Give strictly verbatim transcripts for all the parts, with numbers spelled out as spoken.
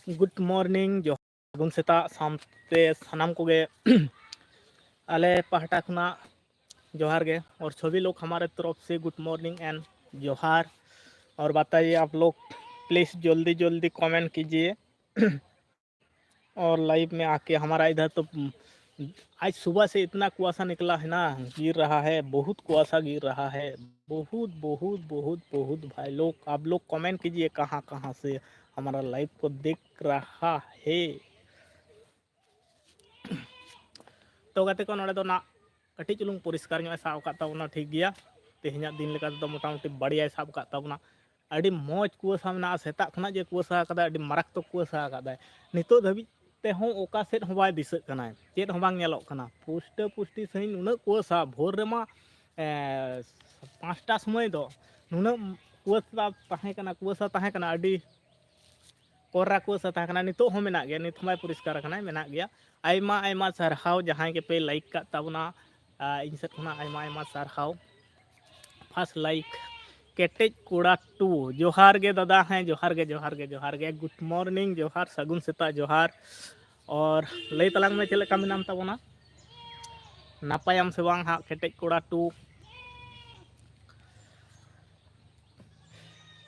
Good morning, ᱡᱚᱦᱟᱨ, ᱥᱟᱹᱜᱩᱱ ᱥᱮᱛᱟᱜ ᱥᱟᱶᱛᱮ ᱥᱟᱱᱟᱢ ᱠᱚᱜᱮ ᱟᱞᱮ ᱯᱟᱦᱴᱟ ᱠᱷᱚᱱᱟᱜ ᱡᱚᱦᱟᱨ ᱜᱮ᱾ और सभी लोग हमारे तरफ से good morning and जोहार। और बताइए आप लोग, प्लीज जल्दी जल्दी कमेंट कीजिए। और लाइव में आके हमारा इधर तो आज सुबह से इतना कुआसा निकला है ना, गिर रहा है, बहुत कुआसा गिर रहा है, बहुत बहुत बहुत बहुत। भाई लोग, आप लोग कमेंट कीजिए कहाँ कहाँ से हमारा लाइव को देख रहा है। ᱛᱚ ᱜᱟᱛᱮ ᱠᱚ, ᱱᱚᱰᱮ ᱫᱚ ᱱᱟᱜ ᱠᱟᱹᱴᱤᱡ ᱪᱩᱞᱩᱝ ᱯᱚᱨᱤᱥᱠᱟᱨ ᱧᱚᱜ ᱮ ᱥᱟᱵ ᱟᱠᱟᱫ ᱛᱟᱵᱚᱱᱟ, ᱴᱷᱤᱠ ᱜᱮᱭᱟ᱾ ᱛᱮᱦᱮᱧᱟᱜ ᱫᱤᱱ ᱞᱮᱠᱟ ᱛᱮᱫᱚ ᱢᱚᱴᱟᱢᱩᱴᱤ ᱵᱟᱲᱤᱭᱟᱭ ᱥᱟᱵ ᱟᱠᱟᱫ ᱛᱟᱵᱚᱱᱟ᱾ ᱟᱹᱰᱤ ᱢᱚᱡᱽ ᱠᱩᱣᱟᱹᱥᱟ ᱢᱮᱱᱟᱜᱼᱟ, ᱥᱮᱛᱟᱜ ᱠᱷᱚᱱᱟᱜ ᱡᱮ ᱠᱩᱣᱟᱹᱥᱟ ᱟᱠᱟᱫᱟᱭ, ᱟᱹᱰᱤ ᱢᱟᱨᱟᱠᱛᱚᱠ ᱠᱩᱣᱟᱹᱥᱟ ᱟᱠᱟᱫᱟᱭ᱾ ᱱᱤᱛᱚᱜ ᱫᱷᱟᱹᱵᱤᱡ ᱛᱮᱦᱚᱸ ᱚᱠᱟ ᱥᱮᱫ ᱦᱚᱸ ᱵᱟᱭ ᱫᱤᱥᱟᱹᱜ ᱠᱟᱱᱟ, ᱪᱮᱫ ᱦᱚᱸ ᱵᱟᱝ ᱧᱮᱞᱚᱜ ᱠᱟᱱᱟ, ᱯᱩᱥᱴᱟᱹ ᱯᱩᱥᱴᱤ ᱥᱟᱺᱦᱤᱡ ᱱᱩᱱᱟᱹᱜ ᱠᱩᱣᱟᱹᱥᱟ᱾ ᱵᱷᱳᱨ ᱨᱮᱢᱟ ᱮ, ᱯᱟᱸᱪᱴᱟ ᱥᱚᱢᱚᱭ ᱫᱚ ᱱᱩᱱᱟᱹᱜ ᱠᱩᱣᱟᱹᱥᱟ ᱛᱟᱦᱮᱸ ᱠᱟᱱᱟ, ᱠᱩᱣᱟᱹᱥᱟ ᱛᱟᱦᱮᱸ ᱠᱟᱱᱟ, ᱟᱹᱰᱤ ᱠᱚᱨᱟ ᱠᱩᱣᱟᱹᱥᱟ ᱛᱟᱦᱮᱸ ᱠᱟᱱᱟ᱾ ᱱᱤᱛᱚᱜ ᱦᱚᱸ ᱢᱮᱱᱟᱜ ᱜᱮᱭᱟ, ᱱᱤᱛ ᱦᱚᱸ ᱵᱟᱭ ᱯᱚᱨᱤᱥᱠᱟᱨ ᱟᱠᱟᱱᱟ, ᱢᱮᱱᱟᱜ ᱜᱮᱭᱟ᱾ ᱟᱭᱢᱟ ᱟᱭᱢᱟ ᱥᱟᱨᱦᱟᱣ ᱡᱟᱦᱟᱸᱭ ᱜᱮᱯᱮ ᱞᱟᱭᱤᱠ ᱠᱟᱜ ᱛᱟᱵᱚᱱᱟ, ᱟ, ᱤᱧ ᱥᱮᱫ ᱠᱷᱚᱱᱟᱜ ᱟᱭᱢᱟ ᱟᱭᱢᱟ ᱥᱟᱨᱦᱟᱣ᱾ ᱯᱷᱟᱥᱴ ᱞᱟᱭᱤᱠ ᱠᱮᱴᱮᱡ ᱠᱚᱲᱟ ᱴᱩ, ᱡᱚᱦᱟᱨ ᱜᱮ ᱫᱟᱫᱟ᱾ ᱦᱮᱸ, ᱡᱚᱦᱟᱨ ᱜᱮ, ᱡᱚᱦᱟᱨ ᱜᱮ, ᱡᱚᱦᱟᱨ ᱜᱮ, ᱜᱩᱰ ᱢᱚᱨᱱᱤᱝ, ᱡᱚᱦᱟᱨ, ᱥᱟᱹᱜᱩᱱ ᱥᱮᱛᱟᱜ, ᱡᱚᱦᱟᱨ᱾ ᱚᱨ ᱞᱟᱹᱭ ᱛᱟᱞᱟᱝ ᱢᱮ, ᱪᱮᱫ ᱞᱮᱠᱟ ᱢᱮᱱᱟᱢ ᱛᱟᱵᱚᱱᱟ? ᱱᱟᱯᱟᱭᱟᱢ ᱥᱮ ᱵᱟᱝ ᱦᱟᱸᱜ, ᱠᱮᱴᱮᱡ ᱠᱚᱲᱟ ᱴᱩ?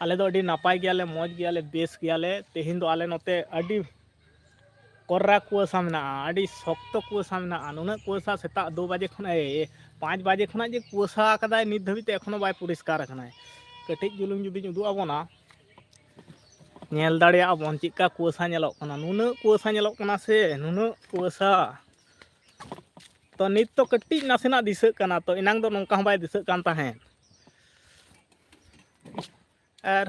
ᱟᱞᱮ ᱫᱚ ᱟᱹᱰᱤ ᱱᱟᱯᱟᱭ ᱜᱮᱭᱟᱞᱮ, ᱢᱚᱡᱽ ᱜᱮᱭᱟᱞᱮ, ᱵᱮᱥ ᱜᱮᱭᱟᱞᱮ᱾ ᱛᱮᱦᱮᱧ ᱫᱚ ᱟᱞᱮ ᱱᱚᱛᱮ ᱟᱹᱰᱤ ᱠᱚᱨᱨᱟ ᱠᱩᱣᱟᱹᱥᱟ ᱢᱮᱱᱟᱜᱼᱟ, ᱟᱹᱰᱤ ᱥᱚᱠᱛᱚ ᱠᱩᱣᱟᱹᱥᱟ ᱢᱮᱱᱟᱜᱼᱟ᱾ ᱱᱩᱱᱟᱹᱜ ᱠᱩᱣᱟᱹᱥᱟ ᱥᱮᱛᱟᱜ ᱫᱩ ᱵᱟᱡᱮ ᱠᱷᱚᱱ, ᱮ, ᱯᱟᱸᱪ ᱵᱟᱡᱮ ᱠᱷᱚᱱᱟᱜ ᱡᱮ ᱠᱩᱣᱟᱹᱥᱟ ᱟᱠᱟᱫᱟᱭ, ᱱᱤᱛ ᱫᱷᱟᱹᱵᱤᱡ ᱛᱮ ᱮᱠᱷᱚᱱᱳ ᱵᱟᱭ ᱯᱚᱨᱤᱥᱠᱟᱨ ᱟᱠᱟᱱᱟᱭ᱾ ᱠᱟᱹᱴᱤᱡ ᱡᱩᱞᱩᱝ ᱡᱩᱫᱤᱧ ᱩᱫᱩᱜ ᱟᱵᱚᱱᱟ, ᱧᱮᱞ ᱫᱟᱲᱮᱭᱟᱜᱼᱟ ᱵᱚᱱ ᱪᱮᱫᱠᱟ ᱠᱩᱣᱟᱹᱥᱟ ᱧᱮᱞᱚᱜ ᱠᱟᱱᱟ᱾ ᱱᱩᱱᱟᱹᱜ ᱠᱩᱣᱟᱹᱥᱟ ᱧᱮᱞᱚᱜ ᱠᱟᱱᱟ ᱥᱮ, ᱱᱩᱱᱟᱹᱜ ᱠᱩᱣᱟᱹᱥᱟ᱾ ᱛᱚ ᱱᱤᱛ ᱛᱚ ᱠᱟᱹᱴᱤᱡ ᱱᱟᱥᱮᱱᱟᱜ ᱫᱤᱥᱟᱹᱜ ᱠᱟᱱᱟ, ᱛᱚ ᱮᱱᱟᱝ ᱫᱚ ᱱᱚᱝᱠᱟ ᱦᱚᱸ ᱵᱟᱭ ᱫᱤᱥᱟᱹᱜ ᱠᱟᱱ ᱛᱟᱦᱮᱸᱫ᱾ ᱟᱨ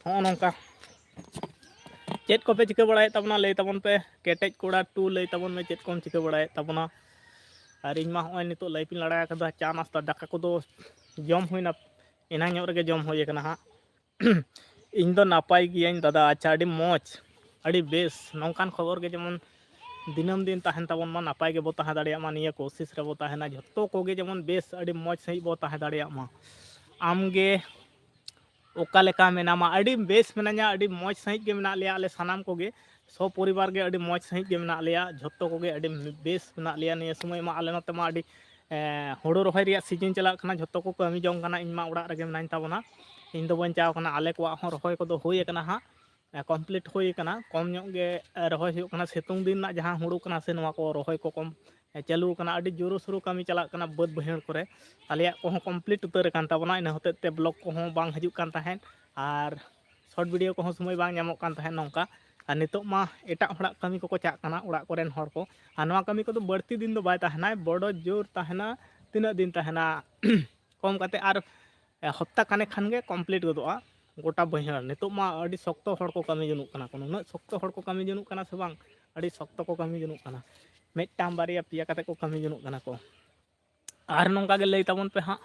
ᱦᱚᱸᱜᱼᱚ ᱱᱚᱝᱠᱟ ᱪᱮᱫ ᱠᱚᱯᱮ ᱪᱤᱠᱟᱹ ᱵᱟᱲᱟᱭᱮᱫ ᱛᱟᱵᱚᱱᱟ? ᱞᱟᱹᱭ ᱛᱟᱵᱚᱱ ᱯᱮ, ᱠᱮᱴᱮᱡ ᱠᱚᱲᱟ ᱴᱩ, ᱞᱟᱹᱭ ᱛᱟᱵᱚᱱ ᱢᱮ, ᱪᱮᱫ ᱠᱚᱢ ᱪᱤᱠᱟᱹ ᱵᱟᱲᱟᱭᱮᱫ ᱛᱟᱵᱚᱱᱟ? ᱟᱨ ᱤᱧ ᱢᱟ ᱦᱚᱸᱜᱼᱚᱭ ᱱᱤᱛᱚᱜ ᱞᱟᱭᱤᱯ ᱤᱧ ᱞᱟᱲᱟ ᱟᱠᱟᱫᱟ, ᱪᱟ ᱱᱟᱥᱛᱟ ᱫᱟᱠᱟ ᱠᱚᱫᱚ ᱡᱚᱢ ᱦᱩᱭᱱᱟ, ᱮᱱᱟᱝ ᱧᱚᱜ ᱨᱮᱜᱮ ᱡᱚᱢ ᱦᱩᱭ ᱟᱠᱟᱱᱟ ᱦᱟᱸᱜ᱾ ᱤᱧ ᱫᱚ ᱱᱟᱯᱟᱭ ᱜᱤᱭᱟᱹᱧ ᱫᱟᱫᱟ᱾ ᱟᱪᱪᱷᱟ, ᱟᱹᱰᱤ ᱢᱚᱡᱽ, ᱟᱹᱰᱤ ᱵᱮᱥ᱾ ᱱᱚᱝᱠᱟᱱ ᱠᱷᱚᱵᱚᱨ ᱜᱮ ᱡᱮᱢᱚᱱ ᱫᱤᱱᱟᱹᱢ ᱫᱤᱱ ᱛᱟᱦᱮᱱ ᱛᱟᱵᱚᱱ ᱢᱟ, ᱱᱟᱯᱟᱭ ᱜᱮᱵᱚ ᱛᱟᱦᱮᱸ ᱫᱟᱲᱮᱭᱟᱜ ᱢᱟ, ᱱᱤᱭᱟᱹ ᱠᱳᱥᱤᱥ ᱨᱮᱵᱚ ᱛᱟᱦᱮᱱᱟ᱾ ᱡᱷᱚᱛᱚ ᱠᱚᱜᱮ ᱡᱮᱢᱚᱱ ᱵᱮᱥ, ᱟᱹᱰᱤ ᱢᱚᱡᱽ ᱥᱟᱺᱦᱤᱡ ᱵᱚ ᱛᱟᱦᱮᱸ ᱫᱟᱲᱮᱭᱟᱜ ᱢᱟ᱾ ᱟᱢᱜᱮ ᱚᱠᱟ ᱞᱮᱠᱟ ᱢᱮᱱᱟᱢᱟ? ᱟᱹᱰᱤ ᱵᱮᱥ ᱢᱮᱱᱟᱹᱧᱟ, ᱟᱹᱰᱤ ᱢᱚᱡᱽ ᱥᱟᱺᱦᱤᱡ ᱜᱮ ᱢᱮᱱᱟᱜ ᱞᱮᱭᱟ ᱟᱞᱮ ᱥᱟᱱᱟᱢ ᱠᱚᱜᱮ, ᱥᱚᱯᱚᱨᱤᱵᱟᱨ ᱜᱮ ᱟᱹᱰᱤ ᱢᱚᱡᱽ ᱥᱟᱺᱦᱤᱡ ᱜᱮ ᱢᱮᱱᱟᱜ ᱞᱮᱭᱟ, ᱡᱷᱚᱛᱚ ᱠᱚᱜᱮ ᱟᱹᱰᱤ ᱵᱮᱥ ᱢᱮᱱᱟᱜ ᱞᱮᱭᱟ᱾ ᱱᱤᱭᱟᱹ ᱥᱚᱢᱚᱭ ᱢᱟ ᱟᱞᱮ ᱱᱚᱛᱮ ᱢᱟ ᱟᱹᱰᱤ ᱮᱸ, ᱦᱳᱲᱳ ᱨᱚᱦᱚᱭ ᱨᱮᱭᱟᱜ ᱥᱤᱡᱤᱱ ᱪᱟᱞᱟᱜ ᱠᱟᱱᱟ, ᱡᱷᱚᱛᱚ ᱠᱚ ᱠᱟᱹᱢᱤ ᱡᱚᱝ ᱠᱟᱱᱟ, ᱤᱧ ᱢᱟ ᱚᱲᱟᱜ ᱨᱮᱜᱮ ᱢᱮᱱᱟᱹᱧ ᱛᱟᱵᱚᱱᱟ, ᱤᱧ ᱫᱚ ᱵᱟᱹᱧ ᱪᱟᱣ ᱠᱟᱱᱟ᱾ ᱟᱞᱮ ᱠᱚᱣᱟᱜ ᱦᱚᱸ ᱨᱚᱦᱚᱭ ᱠᱚᱫᱚ ᱦᱩᱭ ᱟᱠᱟᱱᱟ ᱦᱟᱸᱜ, ᱮᱸ, complete ᱦᱩᱭ ᱟᱠᱟᱱᱟ, ᱠᱚᱢ ᱧᱚᱜ ᱜᱮ, ᱮᱸ, ᱨᱚᱦᱚᱭ ᱦᱩᱭᱩᱜ ᱠᱟᱱᱟ᱾ ᱥᱤᱛᱩᱝ ᱫᱤᱱ ᱨᱮᱱᱟᱜ ᱡᱟᱦᱟᱸ ᱦᱳᱲᱳ ᱠᱟᱱᱟ ᱥᱮ, ᱱᱚᱣᱟ ᱠᱚ ᱨᱚᱦᱚᱭ ᱠᱚ ᱠᱚᱢ, ᱮᱸ, ᱪᱟᱹᱞᱩ ᱟᱠᱟᱱᱟ, ᱟᱹᱰᱤ ᱡᱳᱨᱳ ᱥᱳᱨᱳ ᱠᱟᱹᱢᱤ ᱪᱟᱞᱟᱜ ᱠᱟᱱᱟ ᱵᱟᱹᱫᱽ ᱵᱟᱹᱭᱦᱟᱹᱲ ᱠᱚᱨᱮ᱾ ᱟᱞᱮᱭᱟᱜ ᱠᱚᱦᱚᱸ complete ᱩᱛᱟᱹᱨ ᱟᱠᱟᱱ ᱛᱟᱵᱚᱱᱟ, ᱤᱱᱟᱹ ᱦᱚᱛᱮᱡ ᱛᱮ vlog ᱠᱚᱦᱚᱸ ᱵᱟᱝ ᱦᱤᱡᱩᱜ ᱠᱟᱱ ᱛᱟᱦᱮᱸᱫ, ᱟᱨ short video ᱠᱚᱦᱚᱸ ᱥᱚᱢᱚᱭ ᱵᱟᱝ ᱧᱟᱢᱚᱜ ᱠᱟᱱ ᱛᱟᱦᱮᱸᱫ ᱱᱚᱝᱠᱟ᱾ ᱟᱨ ᱱᱤᱛᱚᱜ ᱢᱟ ᱮᱴᱟᱜ ᱦᱚᱲᱟᱜ ᱠᱟᱹᱢᱤ ᱠᱚᱠᱚ ᱪᱟᱜ ᱠᱟᱱᱟ ᱚᱲᱟᱜ ᱠᱚᱨᱮᱱ ᱦᱚᱲ ᱠᱚ, ᱟᱨ ᱱᱚᱣᱟ ᱠᱟᱹᱢᱤ ᱠᱚᱫᱚ ᱵᱟᱹᱲᱛᱤ ᱫᱤᱱ ᱫᱚ ᱵᱟᱭ ᱛᱟᱦᱮᱱᱟ, ᱵᱚᱰᱚ ᱡᱳᱨ ᱛᱟᱦᱮᱱᱟ᱾ ᱛᱤᱱᱟᱹᱜ ᱫᱤᱱ ᱛᱟᱦᱮᱱᱟ? ᱠᱚᱢ ᱠᱟᱛᱮ ᱟᱨ ᱦᱚᱯᱛᱟ ᱠᱷᱟᱱᱮᱠ ᱠᱷᱟᱱ ᱜᱮ complete ᱜᱚᱫᱚᱜᱼᱟ ᱜᱚᱴᱟ ᱵᱟᱹᱭᱦᱟᱹᱲ᱾ ᱱᱤᱛᱚᱜ ᱢᱟ ᱟᱹᱰᱤ ᱥᱚᱠᱛᱚ ᱦᱚᱲ ᱠᱚ ᱠᱟᱹᱢᱤ ᱡᱚᱱᱚᱜ ᱠᱟᱱᱟ ᱠᱚ, ᱱᱩᱱᱟᱹᱜ ᱥᱚᱠᱛᱚ ᱦᱚᱲ ᱠᱚ ᱠᱟᱹᱢᱤ ᱡᱚᱱᱚᱜ ᱠᱟᱱᱟ ᱥᱮ ᱵᱟᱝ, ᱟᱹᱰᱤ ᱥᱚᱠᱛᱚ ᱠᱚ ᱠᱟᱹᱢᱤ ᱡᱚᱱᱚᱜ ᱠᱟᱱᱟ, ᱢᱤᱫᱴᱟᱝ ᱵᱟᱨᱭᱟ ᱯᱮᱭᱟ ᱠᱟᱛᱮ ᱠᱚ ᱠᱟᱹᱢᱤ ᱡᱚᱱᱚᱜ ᱠᱟᱱᱟ ᱠᱚ᱾ ᱟᱨ ᱱᱚᱝᱠᱟ ᱜᱮ ᱞᱟᱹᱭ ᱛᱟᱵᱚᱱ ᱯᱮ ᱦᱟᱸᱜ᱾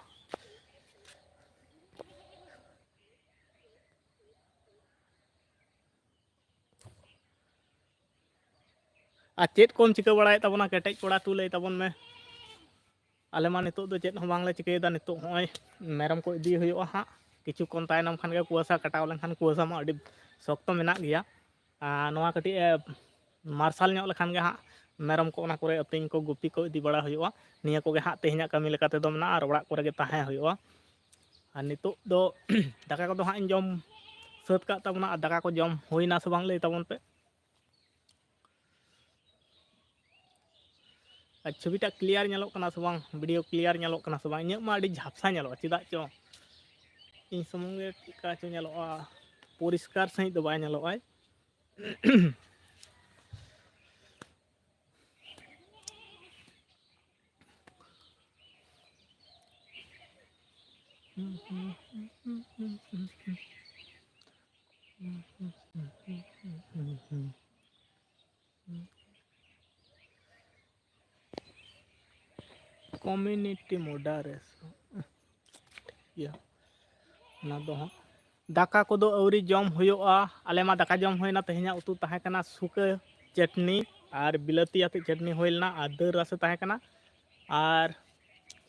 ᱟᱨ ᱪᱮᱫ ᱠᱚᱢ ᱪᱤᱠᱟᱹ ᱵᱟᱲᱟᱭᱮᱫ ᱛᱟᱵᱚᱱᱟ ᱠᱮᱴᱮᱡ ᱠᱚᱲᱟ, ᱛᱩ ᱞᱟᱹᱭ ᱛᱟᱵᱚᱱ ᱢᱮ᱾ ᱟᱞᱮ ᱢᱟ ᱱᱤᱛᱚᱜ ᱫᱚ ᱪᱮᱫ ᱦᱚᱸ ᱵᱟᱝᱞᱮ ᱪᱤᱠᱟᱹᱭᱮᱫᱟ, ᱱᱤᱛᱚᱜ ᱦᱚᱸᱜᱼᱚᱭ ᱢᱮᱨᱚᱢ ᱠᱚ ᱤᱫᱤ ᱦᱩᱭᱩᱜᱼᱟ ᱦᱟᱸᱜ᱾ ᱠᱤᱪᱷᱩ ᱠᱷᱚᱱ ᱛᱟᱭᱱᱚᱢ ᱠᱷᱟᱱ ᱜᱮ ᱠᱩᱣᱟᱹᱥᱟ ᱠᱟᱴᱟᱣ ᱞᱮᱱᱠᱷᱟᱱ, ᱠᱩᱣᱟᱹᱥᱟ ᱢᱟ ᱟᱹᱰᱤ ᱥᱚᱠᱛᱚ ᱢᱮᱱᱟᱜ ᱜᱮᱭᱟ᱾ ᱟᱨ ᱱᱚᱣᱟ ᱠᱟᱹᱴᱤᱡ ᱮ ᱢᱟᱨᱥᱟᱞ ᱧᱚᱜ ᱞᱮᱠᱷᱟᱱ ᱜᱮ ᱦᱟᱸᱜ ᱢᱮᱨᱚᱢ ᱠᱚ ᱚᱱᱟ ᱠᱚᱨᱮ ᱟᱹᱛᱤᱧ ᱠᱚ, ᱜᱩᱯᱤ ᱠᱚ ᱤᱫᱤ ᱵᱟᱲᱟ ᱦᱩᱭᱩᱜᱼᱟ᱾ ᱱᱤᱭᱟᱹ ᱠᱚᱜᱮ ᱦᱟᱸᱜ ᱛᱮᱦᱮᱧᱟᱜ ᱠᱟᱹᱢᱤ ᱞᱮᱠᱟ ᱛᱮᱫᱚ ᱢᱮᱱᱟᱜᱼᱟ, ᱟᱨ ᱚᱲᱟᱜ ᱠᱚᱨᱮ ᱜᱮ ᱛᱟᱦᱮᱸ ᱦᱩᱭᱩᱜᱼᱟ᱾ ᱟᱨ ᱱᱤᱛᱚᱜ ᱫᱚ ᱫᱟᱠᱟ ᱠᱚᱫᱚ ᱦᱟᱸᱜ ᱤᱧ ᱡᱚᱢ ᱥᱟᱹᱛ ᱠᱟᱜ ᱛᱟᱵᱚᱱᱟ, ᱟᱨ ᱫᱟᱠᱟ ᱠᱚ ᱡᱚᱢ ᱦᱩᱭᱱᱟ ᱥᱮ ᱵᱟᱝ ᱞᱟᱹᱭ ᱛᱟᱵᱚᱱ ᱯᱮ᱾ ᱟᱨ ᱪᱷᱚᱵᱤᱴᱟᱜ clear ᱧᱮᱞᱚᱜ ᱠᱟᱱᱟ ᱥᱮ ᱵᱟᱝ, video clear ᱧᱮᱞᱚᱜ ᱠᱟᱱᱟ ᱥᱮ ᱵᱟᱝ? ᱤᱧᱟᱹᱜ ᱢᱟ ᱟᱹᱰᱤ ᱡᱷᱟᱯᱥᱟ ᱧᱮᱞᱚᱜᱼᱟ, ᱪᱮᱫᱟᱜ ᱪᱚ ᱤᱧ ᱥᱩᱢᱩᱝ ᱜᱮ ᱪᱮᱫᱠᱟ ᱪᱚ ᱧᱮᱞᱚᱜᱼᱟ, ᱯᱚᱨᱤᱥᱠᱟᱨ ᱥᱟᱺᱦᱤᱡ ᱫᱚ ᱵᱟᱭ ᱧᱮᱞᱚᱜᱼᱟᱭ᱾ Community moderation, ᱴᱷᱤᱠ ᱜᱮᱭᱟ᱾ ᱚᱱᱟ ᱫᱚ ᱦᱟᱸᱜ ᱫᱟᱠᱟ ᱠᱚᱫᱚ ᱟᱹᱣᱨᱤ ᱡᱚᱢ ᱦᱩᱭᱩᱜᱼᱟ᱾ ᱟᱞᱮ ᱢᱟ ᱫᱟᱠᱟ ᱡᱚᱢ ᱦᱩᱭᱱᱟ, ᱛᱮᱦᱮᱧᱟᱜ ᱩᱛᱩ ᱛᱟᱦᱮᱸ ᱠᱟᱱᱟ ᱥᱩᱠᱟᱹ ᱪᱟᱹᱴᱱᱤ ᱟᱨ ᱵᱤᱞᱟᱹᱛᱤ ᱟᱛᱮᱫ ᱪᱟᱹᱴᱱᱤ ᱦᱩᱭ ᱞᱮᱱᱟ, ᱟᱨ ᱫᱟᱹᱞ ᱨᱟᱥᱮ ᱛᱟᱦᱮᱸ ᱠᱟᱱᱟ ᱟᱨ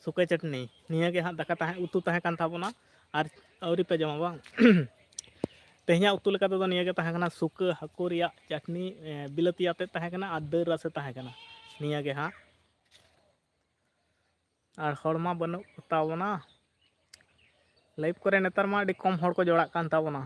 ᱥᱩᱠᱟᱹ ᱪᱟᱹᱴᱱᱤ᱾ ᱱᱤᱭᱟᱹ ᱜᱮ ᱦᱟᱸᱜ ᱫᱟᱠᱟ ᱛᱟᱦᱮᱸ, ᱩᱛᱩ ᱛᱟᱦᱮᱸ ᱠᱟᱱ ᱛᱟᱵᱚᱱᱟ᱾ ᱟᱨ ᱟᱹᱣᱨᱤ ᱯᱮ ᱡᱚᱢᱟ ᱵᱟᱝ? ᱛᱮᱦᱮᱧᱟᱜ ᱩᱛᱩ ᱞᱮᱠᱟ ᱛᱮᱫᱚ ᱱᱤᱭᱟᱹ ᱜᱮ ᱛᱟᱦᱮᱸ ᱠᱟᱱᱟ, ᱥᱩᱠᱟᱹ ᱦᱟᱹᱠᱩ ᱨᱮᱭᱟᱜ ᱪᱟᱴᱱᱤ, ᱮ, ᱵᱤᱞᱟᱹᱛᱤ ᱟᱛᱮᱫ ᱛᱟᱦᱮᱸ ᱠᱟᱱᱟ ᱟᱨ ᱫᱟᱹᱞ ᱨᱟᱥᱮ ᱛᱟᱦᱮᱸ ᱠᱟᱱᱟ᱾ ᱱᱤᱭᱟᱹ ᱜᱮ ᱦᱟᱸᱜ᱾ ᱟᱨ ᱦᱚᱲ ᱢᱟ ᱵᱟᱹᱱᱩᱜ ᱠᱚᱛᱟ ᱵᱚᱱᱟ᱾ Live ᱠᱚᱨᱮ ᱱᱮᱛᱟᱨ ᱢᱟ ᱟᱹᱰᱤ ᱠᱚᱢ ᱦᱚᱲ ᱠᱚ ᱡᱚᱲᱟᱜ ᱠᱟᱱ ᱛᱟᱵᱚᱱᱟ᱾